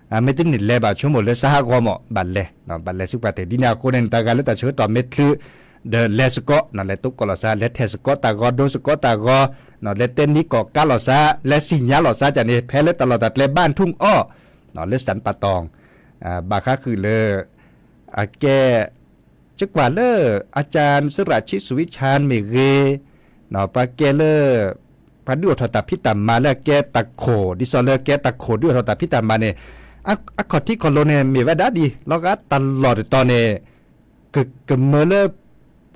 မ့ၢ်တန့ၢ်လဲၤဘၣ်ဆိကမိၣ်လၢစဟးဂီၤမး ဘၣ်လဲၤ ဘၣ်လဲၤဆူပှၤတဲာ် ဒ်န့ၣ်အဃိန့ၣ် တၢ်ဂၤလၢတၢ်ဆၢကတီၢ်မ့ၢ်ချုး ဒီးလဲၤစ့ၢ်ကီး လဲၤတိကိးလီၤသး လဲၤထဲးစ့ၢ်ကီးတၢ်ဂီၤ ဒိစ့ၢ်ကီးတၢ်ဂီၤ လဲၤတဲနံၤကီၢ်ကးလီၤသး လဲၤသ့ၣ်ညါလီၤသးကန့ၣ် ဖဲလၢတၢ်လီၢ်တၢ်ကျဲဘၣ်ထူၣ်အီၣ် လၢစၣ်ပၣ်တီၣ် ဘၣ်ဃးဃုာ်လၢ အကဲ ကကွၢ်လၢ အကၢ်စရၣ်ဆံးစူၤဝံဆၣ်မ့ၢ်ဂ့ၤ ပှၤကဲလၢ ပှၤဒုးအိၣ်ထီၣ်တၢ်ဖံးတၢ်မၤလၢအကဲတၢ်ခိၣ် ဒ်သိးလၢကဲတၢ်ခိၣ်ဒုးအိၣ်ထီၣ်တၢ်ဖံးတၢ်မၤန့ၣ် အခီၣ်ထံးခီၣ်လိၤန့ၣ် မ့ၢ်ဝဲဒၣ်ဒ် လီၤဂာ်တၢ်လီၢ်တတီၤန့ၣ် က ကမၢလၢ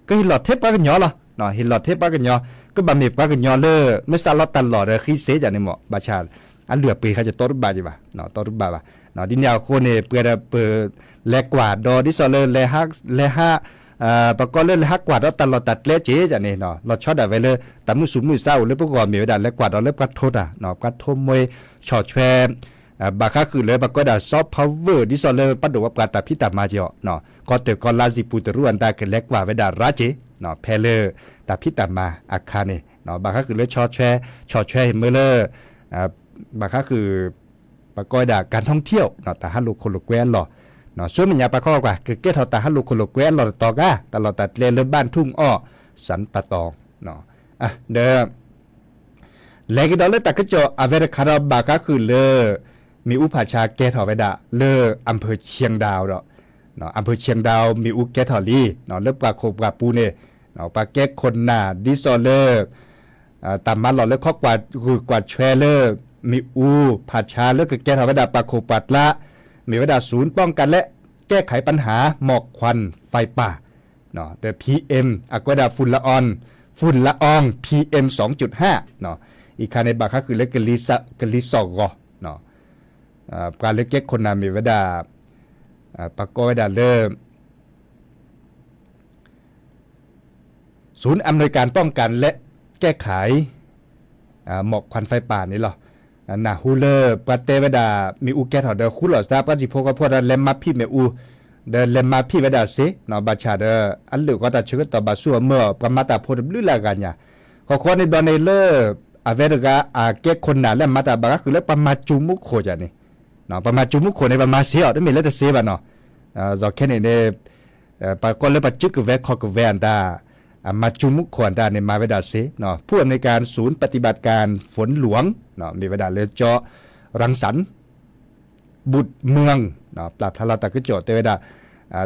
ကဟ့ၣ်လီၤထဲပှၤကညီလီၤ. ဟ့ၣ်လီၤထဲပှၤကညီ ကဘၣ်မ့ၢ်ပှၤကညီလၢ မ့ၢ်စးလီၤတၢ်လီၢ်ဒီးဃံစ့ကန့ၣ်မး ဘၣ်ဆၣ် အလုၢ်အပှ့ၤခါကတီတဘၣ်က့ၤဘၣ် တီတဘၣ်ဘၣ်. ဒ်န့ၣ်အဃိန့ၣ် ပှဲၤဒီးပ လဲၤကွၢ်ဒီးဒ်သိးလၢ လဲၤဟး ပှၤကိးလၢလဲၤဟးကွၢ်ဒီးတၢ်လီၢ်တၢ်ကျဲက့ၤန့ၣ် လီၤဆီဒၣ်ဝဲလၢ တၢ်မုၢ်သူၣ်မုၢ်သးအိၣ်လၢပဂီၢ်မ့ၢ်ဝဲဒၣ် လဲၤကွၢ်ဒီးလၢပှၤထိးတၢ် ပှၤထိးမှဲ ဆီၣ်ထွဲ ဘၣ်ဃးဃုာ်လၢပှၤကိးဝဲဒၣ် soft power ဒ်သိးလၢပှၤဒိၣ်ပှၤပှၢ်တၢ်ဖံးတၢ်မၤက့ၤအီၤ ကီၢ်တၢၢ်ကီၢ်လါစံာ်ပူၤတရူးအတၢ်ကလဲၤကွၢ်ဝဲဒၣ်ရၤက့ၤ ဖဲလၢ တၢ်ဖံးတၢ်မၤအခါန့ၣ် ဘၣ်ဃးဃုာ်လၢဆီၣ်ထွဲ ဆီၣ်ထွဲဟ့ၣ်မၢလၢ ဘၣ်ဃးဃုာ် ပှၤကိးဝဲဒၣ် การท่องเที่ยว တၢ်ဟးလိာ်ခိၣ်လိာ်ကွဲအလီၢ် ဆူမဲာ်ညါပှၤခီကွၢ် ကကဲထီၣ်တၢ်ဟးလိာ်ခိၣ်လိာ်ကွဲအလီၢ်တတီၤဂၤ တၢ်လီၢ်တၢ်ကျဲလၢဘၣ်ထူၣ်အီၣ် စၣ်ပၣ်တီၣ် ဒီး လဲၤကဒီးလၢတၢ်ကစီၣ်အဝဲတခါဒီး ဘၣ်ဃးဃုာ်လၢ မ့ၣ်အူဖးဆါကဲထီၣ်ဝဲဒၣ်လၢ อำเภอเชียงดาว ဒီး อำเภอเชียงดาว မ့ၣ်အူကဲထီၣ်လံ လၢပှၢ်ခိၣ်ပှၢ်ပူၤန့ၣ် ပှၤကဲခိၣ်နၢ်ဒ်သိးလၢ တၢ်မၤလီၢ်လၢခီကွၢ်ဂုာ်ကွၢ်ထွဲလၢ မ့ၣ်အူဖးဆါလၢကကဲထီၣ်ဝဲဒၣ်ပှၢ်ခိၣ်ပှၢ်ကျါ မ့ၢ်ဝဲဒၣ် ศูนย์ป้องกันและแก้ไขปัญหาหมอกควันไฟป่า ဒီး PM အကွဲးဒၣ် ฝุ่นละออง ฝุ่นละออง PM สองจุดห้า အံၤခါန့ၣ် ဘၣ်ဃးဃုာ်လၢ ကလံၤစိးဂီၤ ပှၤလၢကဲခိၣ်နၢ်မ့ၢ်ဝဲဒၣ် ပှၤကိးဝဲဒၣ်လၢ ศูนย์อำนวยการป้องกันและแก้ไข หมอกควันไฟป่า န့ၣ်လီၤ. နၢ်ဟူလၢပှၤတဲဝဲဒၣ် မ့ၣ်အူကဲထီၣ်ဒီးဃူလိာ်သး ပှၤတံၤဖိကီၢ်ဖိဒီးလဲၤမၤဖံးမ့ၣ်အူ ဒီးလဲၤမၤဖံးဝဲဒၣ်စ့ၢ် ဘၣ်ဆၣ်ဒီး အလုၢ်အီတၢ်ဆၢကတီၢ်ဘၣ်ဆူအမၢအီၤ ပှၤမၤတၢ်ဖိတဘျုးလၢအဂၤညါ ဃီဃီန့ၣ်ဘျီန့ၣ်လၢ အဝဲတဂၤအကဲခိၣ်နၢ်လၢအမၤတၢ်ဘၣ်ဃးဃုာ်လၢပှၤမၤစူၤမူခိၣ်န့ၣ်, ပှၤမၤစူၤမူခိၣ်န့ၣ် ပမၤစ့အီၤ တမ့ၢ်လၢတစ့ဘၣ်နီၤ. ယီၤခဲန့ၣ်န့ၣ် ပကိးလၢပစုကဝဲၤခီၣ်ကဝဲၤအတၢ်, အမၤစူၤမူခိၣ်အတၢ်န့ၣ် မၤဝဲဒၣ်စ့, ဖူအမဲရကၤ ศูนย์ปฏิบัติการฝนหลวง မ့ၢ်ဝဲဒၣ်လၢကၠီ รังสรรค์ บุตรเมือง ပျၢ်ဖျါလီၤတၢ်ကစီၣ်တဲဝဲဒၣ်,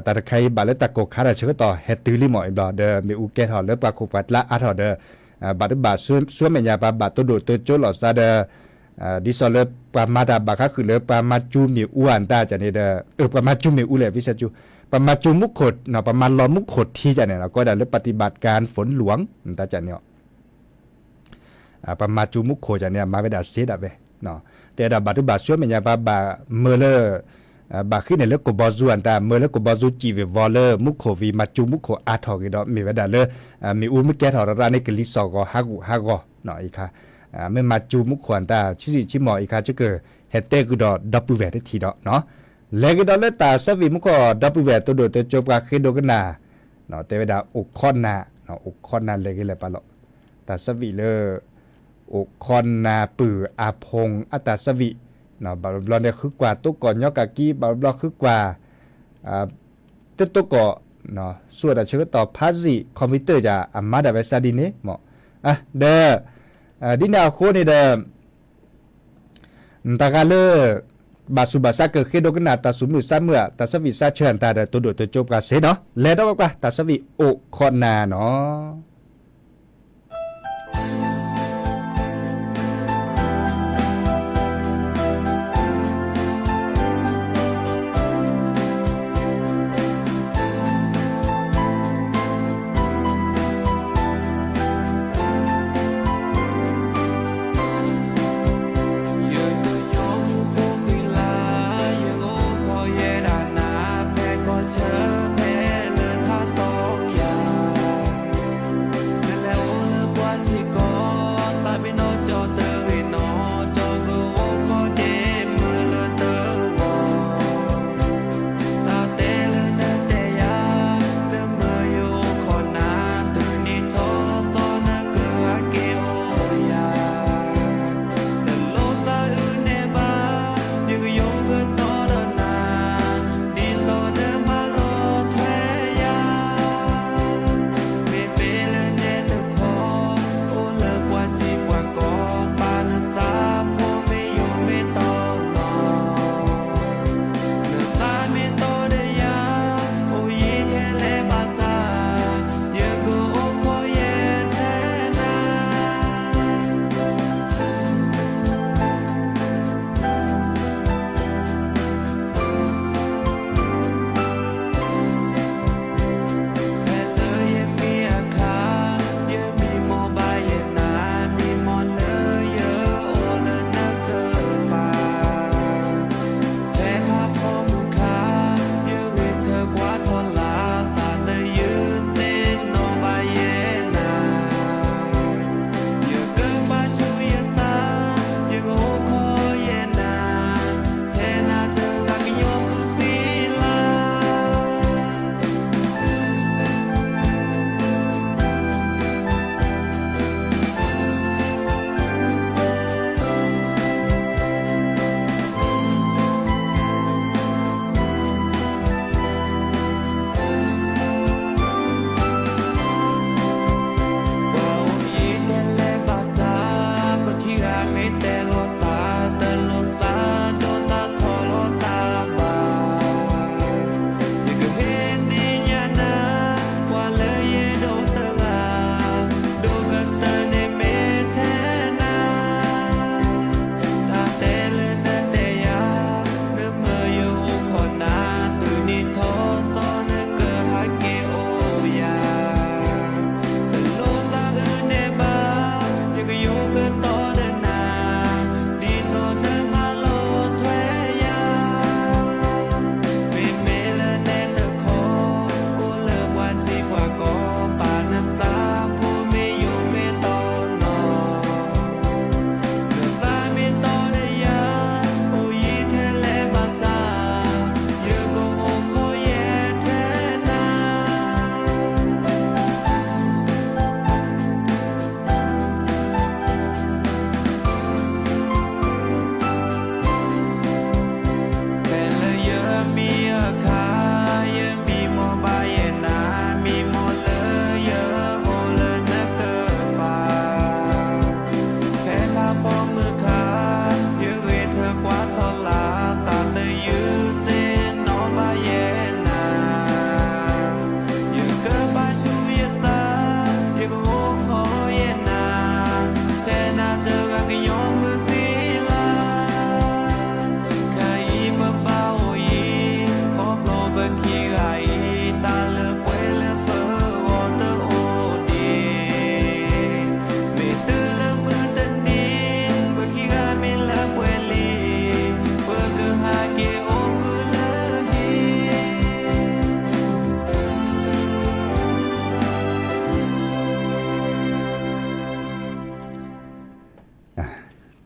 တၢ်တခါအံၤဘၣ်လၢတၢ်ကိၢ်ခါတၢ်ဆၢကတီၢ်ဟဲတုၤလံမ့ၢ်အံၤဘျီဒီး မ့ၣ်အူကဲထီၣ်လၢပှၤခိၣ်ပှၤကျါအါထီၣ်ဒီး, ဘၣ်ဒုးဘၣ်ဆူမဲာ်ညါပှၤဘၣ်တိၢ်ဒိၣ်တိစၢၤလိာ်သးဒီး, ဒ်သိးလၢပှၤမၤတၢ်ဘၣ်ဃးဃုာ်လၢပှၤမၤစူၤမ့ၣ်အူအတၢ်န့ၣ်ဒီး, ပှၤမၤစူၤမ့ၣ်အူလဲၣ် ဝံစဲစူၤ, ပှၤမၤစူၤမူခိၣ်, ပှၤမၤလီၤမူခိၣ်ထံန့ၣ် ကိးဝဲဒၣ်လၢ ปฏิบัติการฝนหลวง တၢ်န့ၣ် ပှၤမၤစူၤမူခိၣ်န့ၣ် မၤဝဲဒၣ်စ့ဒၣ်ဝဲ, တဲဒၣ်ဘၣ်ဒုးဘၣ်ဆူမဲာ်ညါ ပှၤဘၣ်မၢလၢ, ဘၣ်ဃ့န့ၣ်လၢကဘီယူၤအတၢ် မၢလၢကဘီယူၤစံၣ်ဝ့ၤဝီၤလၢမူခိၣ်ဝံၤ မၤစူၤမူခိၣ်အါထီၣ်ဂ့ၤဒီး မ့ၢ်ဝဲဒၣ်လၢ, မ့ၣ်အူမ့ၢ်ကဲထီၣ်ရၣ်န့ၣ် ကလံၤစိးဂီၤဟးဂူာ်ဟးဂီၤ, အံၤခါ, မ့ၢ်မၤစူၤမူခိၣ်အတၢ် ဆံးဆံးဆံးမီၢ်အံၤခါ ကကဟဲတဲဃုာ်ဒီးဒီပုၢ်ဝဲၢ်တထံၣ်ဒီး, လဲၤက့ၤဒီးလၢတၢ်ဆၢဝံၣ်မူခိၣ် ဒီပုၢ်ဝဲၢ်တိၢ်ဒိၣ်တိစၢၤပှၤဃ့ဒိကနၣ်, တဲဝဲဒၣ်အိၣ်ခိးနၤ, အိၣ်ခိးနၤလဲၤဂ့ၤလဲၤပာ်လီၤ, တၢ်ဆၢဝံၣ်လၢ အိၣ်ခိးနၤပုၢ်အဖီအတၢ်ဆၢဝံၣ်, ဘၣ်ဘျီဘျီန့ၣ် ဃုကွၢ်တိကိးညီကၢ်ကံ ဘၣ်ဘျီဘျီဃုကွၢ်, တတိကိး, ဆူအတၢ်ဆၢကတီၢ်ဖးစံၣ် computer ယၤ အမၤဒၣ်ဝဲစးဒ်န့ၣ်မီၢ်, ဒီး, ဒ်န့ၣ်အဃိန့ၣ်ဒီး တၢ်ဂၤလၢ, ဘၣ်ဆူးဘၣ်ဆါကဃ့ဒိကနၣ်တၢ်ဆူၣ်မုၢ်ဆါမုၢ် တၢ်ဆၢဝံၣ်ဆါဆၢအတၢ်ဒီး တိၢ်ဒိၣ်တိစၢၤပှၤစ့နီၤ လဲၤဒီးကွၢ်ကွၢ် တၢ်ဆၢဝံၣ်အိၣ်ခိးနၤနီၤ.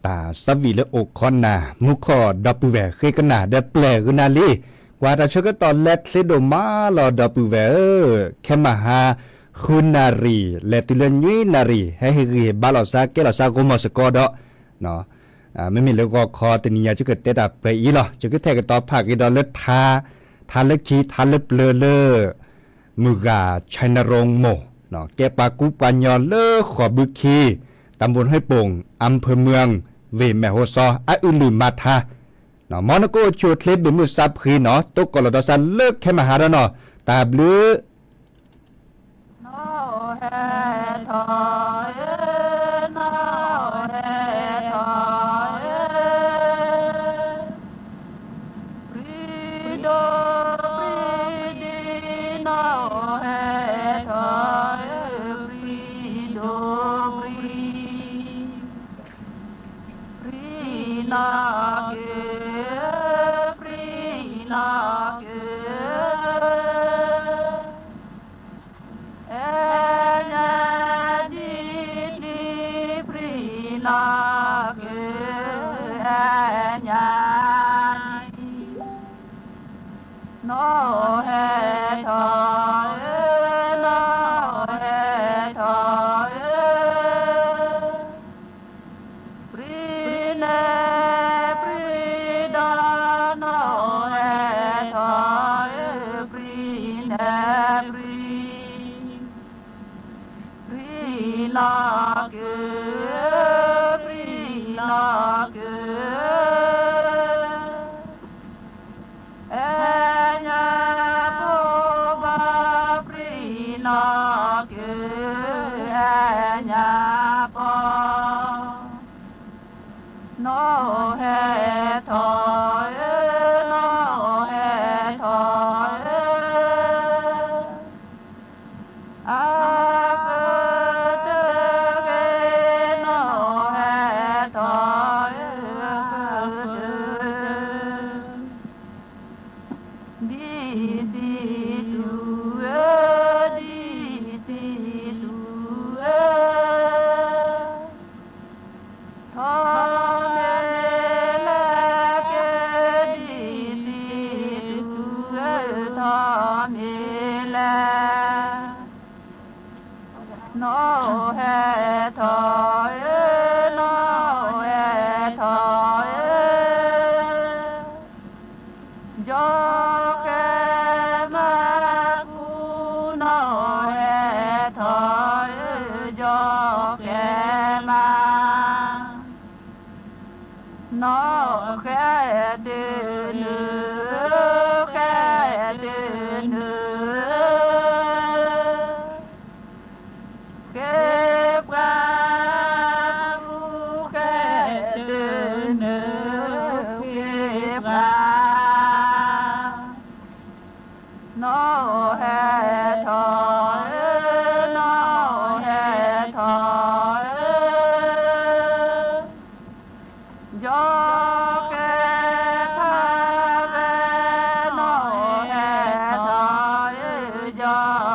တၢ်သးဝံၣ်လၢအိၣ်ခိးနၤ မူခိၣ်ဒီပုၢ်ဝဲၢ် ဃ့ကနၣ်ဒီးပျဲၢ်ဂုာ်နၤလံ. ကွၢ်တၢ်ဆၢကတီၢ်လၢချ့ဒိၣ်မးလီၤ ဒီပုၢ်ဝဲၢ်ဧၢ, ခဲမဟါ ဃုနၣ်ရံၣ် လဲၤတုၤလၢနွံနၣ်ရံၣ် ဟဲဟ့ၣ်ဂံၢ်ဟ့ၣ်ဘါလိာ်သး ကဲလိာ်သးဂီၢ်မီၢ်စ့ၢ်ကီးဒီး မ့မ့ၢ်လၢဂီၤခီတနံၤညါ ယကတဲတၢ်ပှဲၤအံၤလီၤ. ယကထဲၣ်ကတီၤဖးက့ၤဒီးလၢ ထါလၢခံ ထါလၢပျၢၤလၢ မုၢ်ဂၤ ခၠဲနရိမိၢ် ကဲပှၤကူပှၤညီလၢဃိာ်ဘုခံ ตำบลห้วยโป่ง อำเภอเมือง ဝ့ၢ်မဲၢ်ဟိစီ အအုၣ်လုၢ်မၤထါ မ်နကအိၣ်ဆူၣ်အိၣ်ချ့ဘၣ်မုာ်သးဖှံနီၤ တိကိၣ်လီၤဒီးသးလၢခဲမဟါဒီးနီၤ တၢ်ဘျုး နီၣ်ဟဲထီၣ်ဧၢ, နီၣ်ဟဲထီၣ်ဧၢ, ပြံဒိၣ်ပြံဒံ နီၣ်ဟဲထီၣ်ဧၢ, ပြံဒိၣ်ပြံ ပြံနီၢ်က့ၤ, ပြံနီၢ်က့ၤ, အဲၣ်ညါဒ်ဒ် ပြံနီၢ်က့ၤ, အဲၣ်ညါဒ် နီၣ်ဟဲထီၣ်ဧၢ, နီၣ်ဟဲထီၣ်ဧၢ, ပြံနဲပြံဒီ နီၣ်ဟဲထီၣ်ဧၢ, ပြံနဲပြံ ပြံနီၢ်က့ၤ, ပြံနီၢ်က့ၤ, အဲၣ်ညါပီၤဘၣ် ပြံနီၢ်က့ၤ, အဲၣ်ညါပီၤ နီၣ်ဟဲထီၣ်ဧၢ, နီၣ်ဟဲထီၣ်ဧၢ, အကတၢၢ်ဂ့ၤ နီၣ်ဟဲထီၣ်ဧၢ, ကတၢၢ် ဒ်တံတူဧၢ, ဒ်တံတူဧၢ, ထီၣ်မ့ၢ်လဲၣ်က့ၤ ဒ်တံတူဧၢ, ထီၣ်မ့ၢ်လဲၣ် နီၣ်ဟဲထီၣ်ဧၢ, နီၣ်ဟဲထီၣ်ဧၢ, ကၠီၣ်ဃဲမါကူ နီၣ်ဟဲထီၣ်ဧၢ, ကၠီၣ်ဃဲမါ နီၣ်ဃဲတုၤနုၤ, ဃဲတုၤနုၤ, ဃ့ပှၤကူ ဃဲတုၤနုၤ, ဃ့ပှၤ နီၣ်ဟဲထီၣ်ဧၢ, နီၣ်ဟဲထီၣ်ဧၢ, ကၠီၣ်ဃဲဖးဝဲ, နီၣ်ဟဲ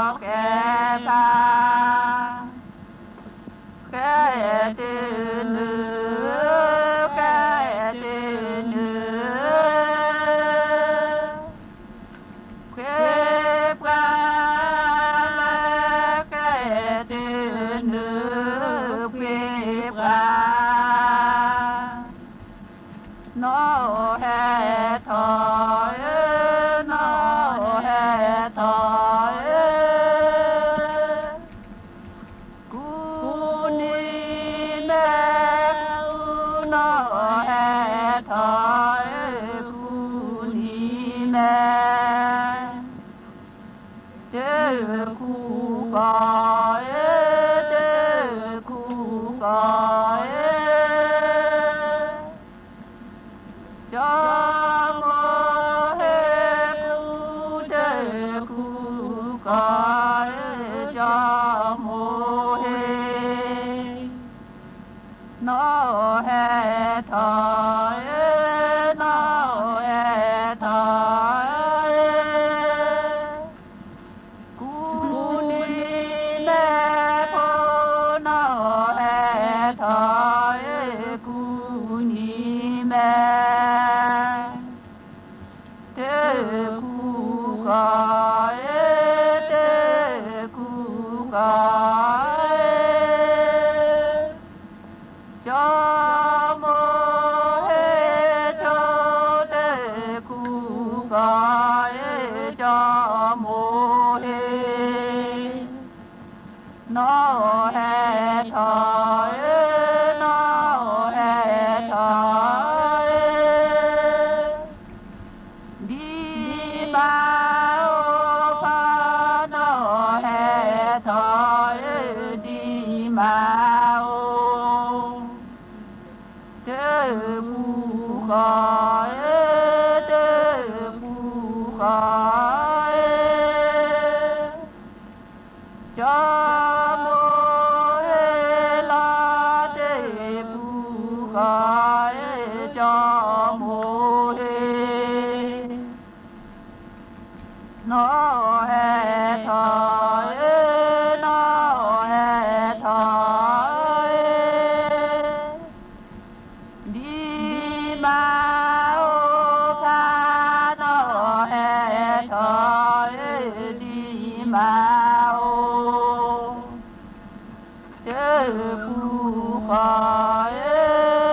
ထီၣ်ဧၢ, ကၠီၣ်ဃဲဖး ဃဲတုၤနုၤ, ဃဲတုၤနုၤ, ဃ့ပှၤလၢ ဃဲတုၤနုၤ, ဃ့ပှၤ နီၣ်ဟဲထီၣ်ဧၢ, နီၣ်ဟဲထီၣ်ဧၢ, ကူနံၤမဲ, ကူနီၣ်ဟဲထီၣ်ဧၢ, ကူနံၤမဲ, တၢ်ကူကီၢ်ဧၢ, တၢ်ကူကီၢ်ဧၢ, ကၠီမိၤဟ့ၣ်ကူ တၢ်ကူကီၢ်ဧၢ, ကၠီမိၤဟ့ၣ် နီၣ်ဟဲထီၣ်ဧၢ, နီၣ်ဟဲထီၣ်ဧၢ, ကူနံၤမဲဖိ နီၣ်ဟဲထီၣ်ဧၢ, ကူ တၢ်ပူၤဃီဧ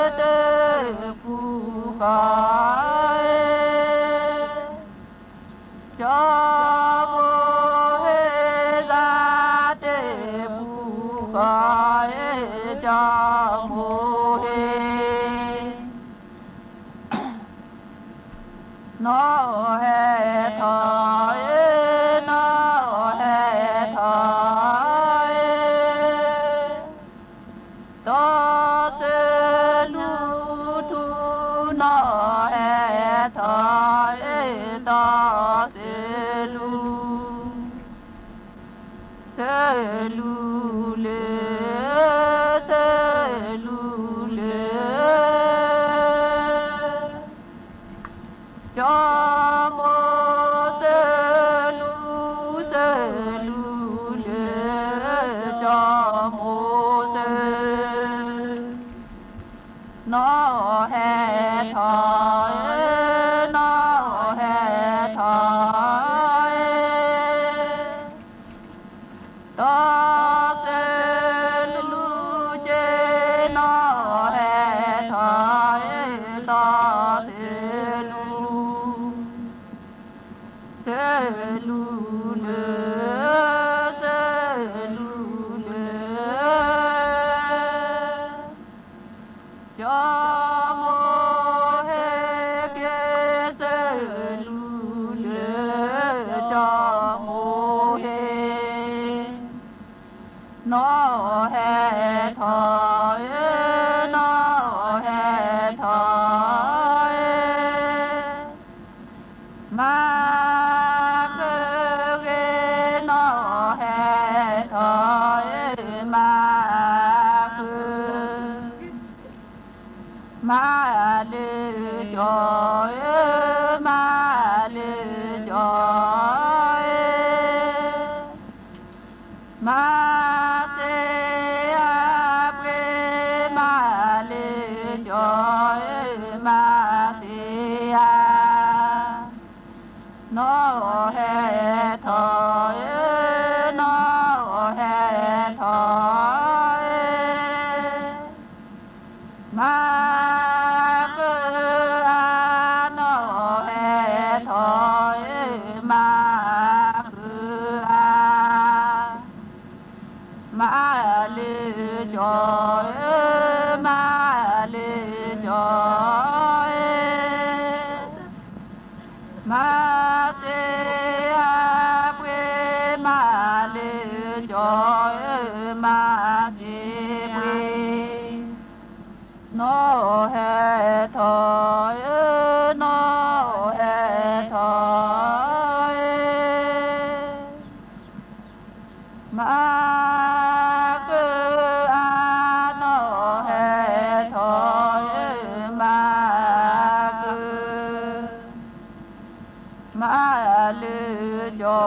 ၢ, တၢ်ပူၤဃီဧၢ, ကၠီမိၢ်ဟ့ၣ်သး တၢ်ပူၤဃီဧၢ, ကၠီမိၢ်ဟ့ၣ် နီၢ်ဟဲထီၣ်ဧၢ, နီၢ်ဟဲထီၣ်ဧၢ, တီသလူထူ, နီၢ်ဟဲထီၣ်ဧၢ, တီသလူ သလူလၢ, သလူလၢ, ကၠီမိၢ်သလူ, သလူလၢ, ကၠီမိၢ်သ နီၢ်ဟဲထီၣ်ဧၢ, နီၢ်ဟဲထီၣ်ဧၢ, တီသလူက့, နီၢ်ဟဲထီၣ်ဧၢ, တီသလူ, သလူလၢ, သလူလၢ ကၠီမိၢ်ဟ့ၣ်က့ၤ သလူလၢ, ကၠီမိၢ်ဟ့ၣ်, နီၢ်ဟဲထီၣ်ဧၢ, နီၢ်ဟဲထီၣ်ဧၢ, မၤဃုာ်ဂ့ၤ, နီၢ်ဟဲထီၣ်ဧၢ, မၤဃုာ်, မၤလၢကၠီဧၢ, မၤလၢကၠီဧၢ, မၤသ့အပှ့ၤ, မၤလၢကၠီဧၢ, မၤသ့ဧါ, နီၢ်ဟဲထီၣ်ဧၢ, နီၢ်ဟဲထီၣ်ဧၢ, မၤဃုာ်ဧါ, နီၢ်ဟဲထီၣ်ဧၢ, မၤဃုာ်ဧါ, မၤလၢကၠီဧၢ, မၤလၢကၠီဧၢ, မၤသ့အပှ့ၤ, မၤလၢကၠီဧၢ, မၤသ့ပှ့ၤ, နီၢ်ဟဲထီၣ်ဧၢ, နီၢ်ဟဲထီၣ်ဧၢ, မၤဃုာ်ဧါ, နီၢ်ဟဲထီၣ်ဧၢ, မၤဃုာ်, မၤလၢ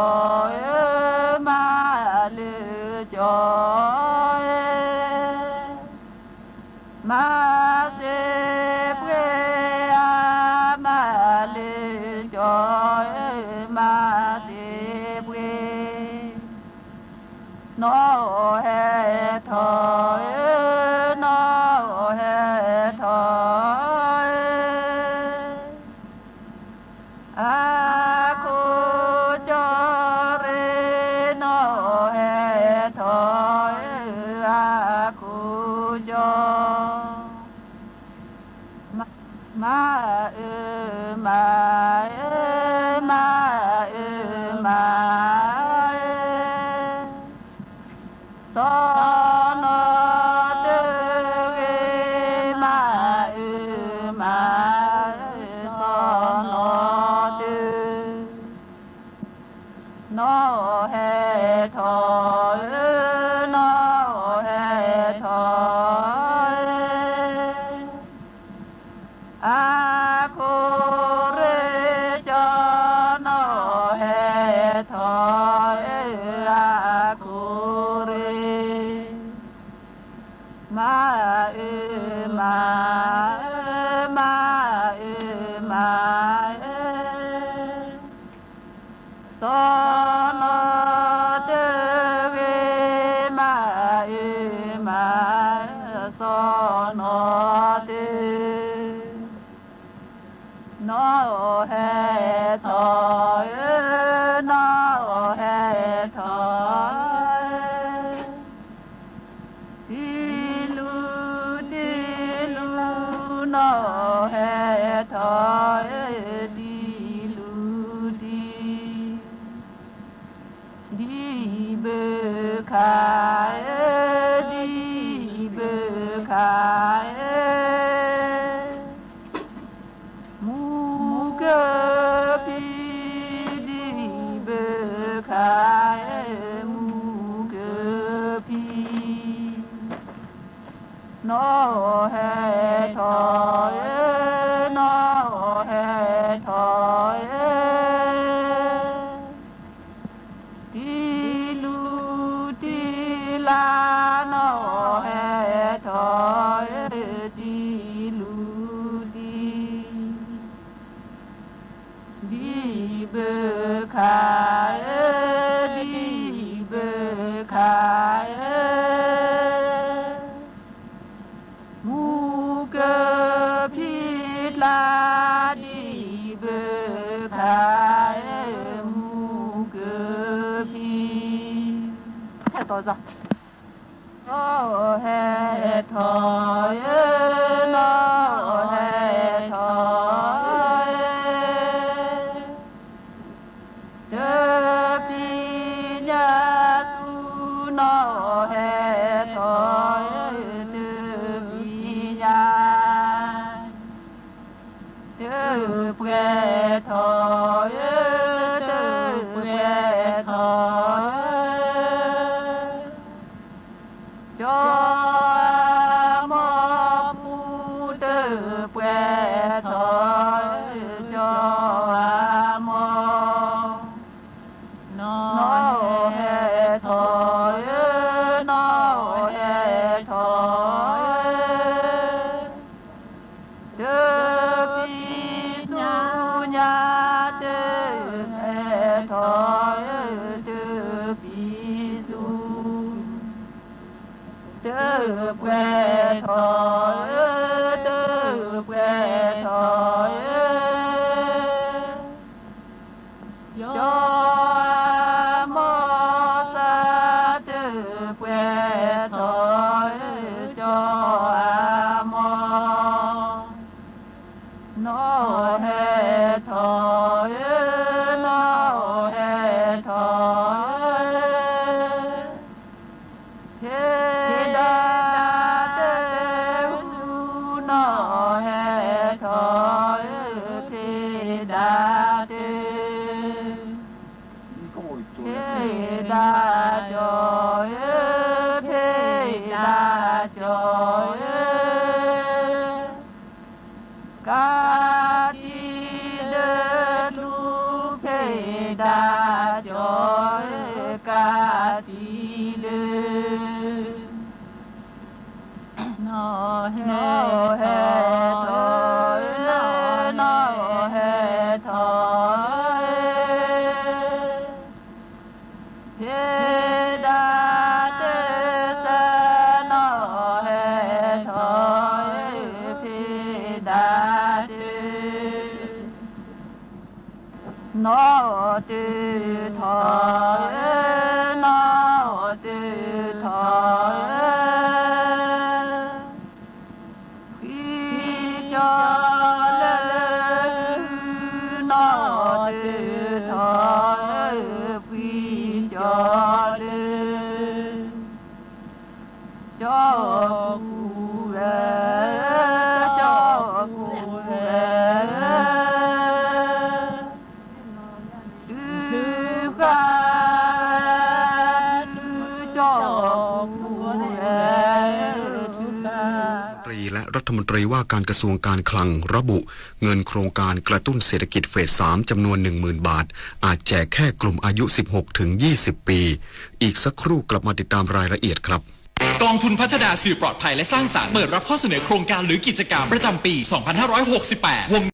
ကၠီဧၢ, မၤလၢကၠီဧၢ, မၤသ့ပှ့ၤဧါ, မၤလၢကၠီဧၢ, မၤသ့ပှ့ၤ, နီၢ်ဟဲထီၣ်ဧၢ, နီၢ်ဟဲထီၣ်ဧၢ, အခိၣ်ကၠီရ့, နီၢ်ဟဲထီၣ်ဧၢ, အခိၣ်ကၠီ, မၤအၢမၤအၢ, မၤအၢမၤအၢ, စီၤနီၤတဂ့ၤ, မၤအၢမၤအၢ, စီၤနီၤတဂ့ၤ, နီၢ်ဟဲထီၣ်ဧၢ, နီၢ်ဟဲထီၣ်ဧၢ, အခိၣ်ရ့ကၠီ, နီၢ်ဟဲထီၣ်ဧၢ, အခိၣ်ရ့, မၤအၢမၤအၢ, မၤအၢမၤအၢ, စီၤနီၤတဂ့ၤ, မၤအၢမၤအၢ, စီၤနီၤတၢၤ, နီၢ်ဟဲထီၣ်ဧၢ, နီၢ်ဟဲထီၣ်ဧၢ, တံလူတံလူ, နီၢ်ဟဲထီၣ်ဧၢ, တံလူတံ, ဒံဘုခါဧၢ, ဒံဘုခါဧၢ, မူကဖံ, ဒံဘုခါဧၢ, မူကဖံ, နီၢ်ဟဲထီၣ်ဧၢ, နီၢ်ဟဲထီၣ်ဧၢ, တံလူတံလါ, နီၢ်ဟဲထီၣ်ဧၢ, တံလူတံ, ဒံဘုခါဧၢ, ဒံဘုခါဧၢ, မူကဖံကျါ, ဒံဘုခါဧၢ, မူကဖံ, ဟဲထီၣ်ဧၢ, နီၢ်ဟဲထီၣ်ဧၢ, နီၢ်ဟဲထီၣ်ဧၢ, တပံညါသူ, နီၢ်ဟဲထီၣ်ဧၢ, တပံညါ, တပှဲၤထီၣ်ဧၢ, တပှဲၤထီၣ်ဧၢ, ကၠီအမိၢ်ပူၤ, တပှဲၤထီၣ်ဧၢ, ကၠီအမိၢ်, နီၢ်ဟဲထီၣ်ဧၢ, နီၢ်ဟဲထီၣ်ဧၢ, တပံသူညါ, တဟဲထီၣ်ဧၢ, တပံသူ, တပှဲၤထီၣ်ဧၢ, တပှဲၤထီၣ်ဧၢ, ကၠီအမိၢ်သး, တပှဲၤထီၣ်ဧၢ, ကၠီအမိၢ်, နီၢ်ဟဲထီၣ်ဧၢ, နီၢ်ဟဲထီၣ်ဧၢ, ဖံးဒၣ်တၢ်ဟူ, နီၢ်ဟဲထီၣ်ဧၢ, ဖံးဒၣ်တၢ်, ဖံးဒၣ်ကၠီဧၢ, ဖံးဒၣ်ကၠီဧၢ, ကးတံၤလၢကျူ, ဖံးဒၣ်ကၠီဧၢ, ကးတံၤလၢ, နီၢ်ဟဲထီၣ်ဧၢ, နီၢ်ဟဲထီၣ်ဧၢ, ဖံးဒၣ်တၢ်သး, နီၢ်ဟဲထီၣ်ဧၢ, ဖံးဒၣ်တၢ်, နီၢ်တၢ်ထီၣ်ဧၢ, နီၢ်တၢ်ထီၣ်ဧၢ, ဖှံကၠီလၢ, နီၢ်တၢ်ထီၣ်ဧၢ, ဖှံကၠီလၢ, ကၠီကူဝဲ, ကၠီကူဝဲ, တုၤဃၣ်, တုၤကၠီကူဝဲ, รัฐมนตรีว่าการกระทรวงการคลังระบุ เงินโครงการกระตุ้นเศรษฐกิจเฟส สาม จำนวน หนึ่งหมื่น บาท อาจแจกแค่กลุ่มอายุ สิบหก ถึง ยี่สิบ ปี อีกสักครู่กลับมาติดตามรายละเอียดครับ กองทุนพัฒนาสื่อปลอดภัยและสร้างสรรค์เปิดรับข้อเสนอโครงการหรือกิจกรรมประจำปี สองพันห้าร้อยหกสิบแปด วง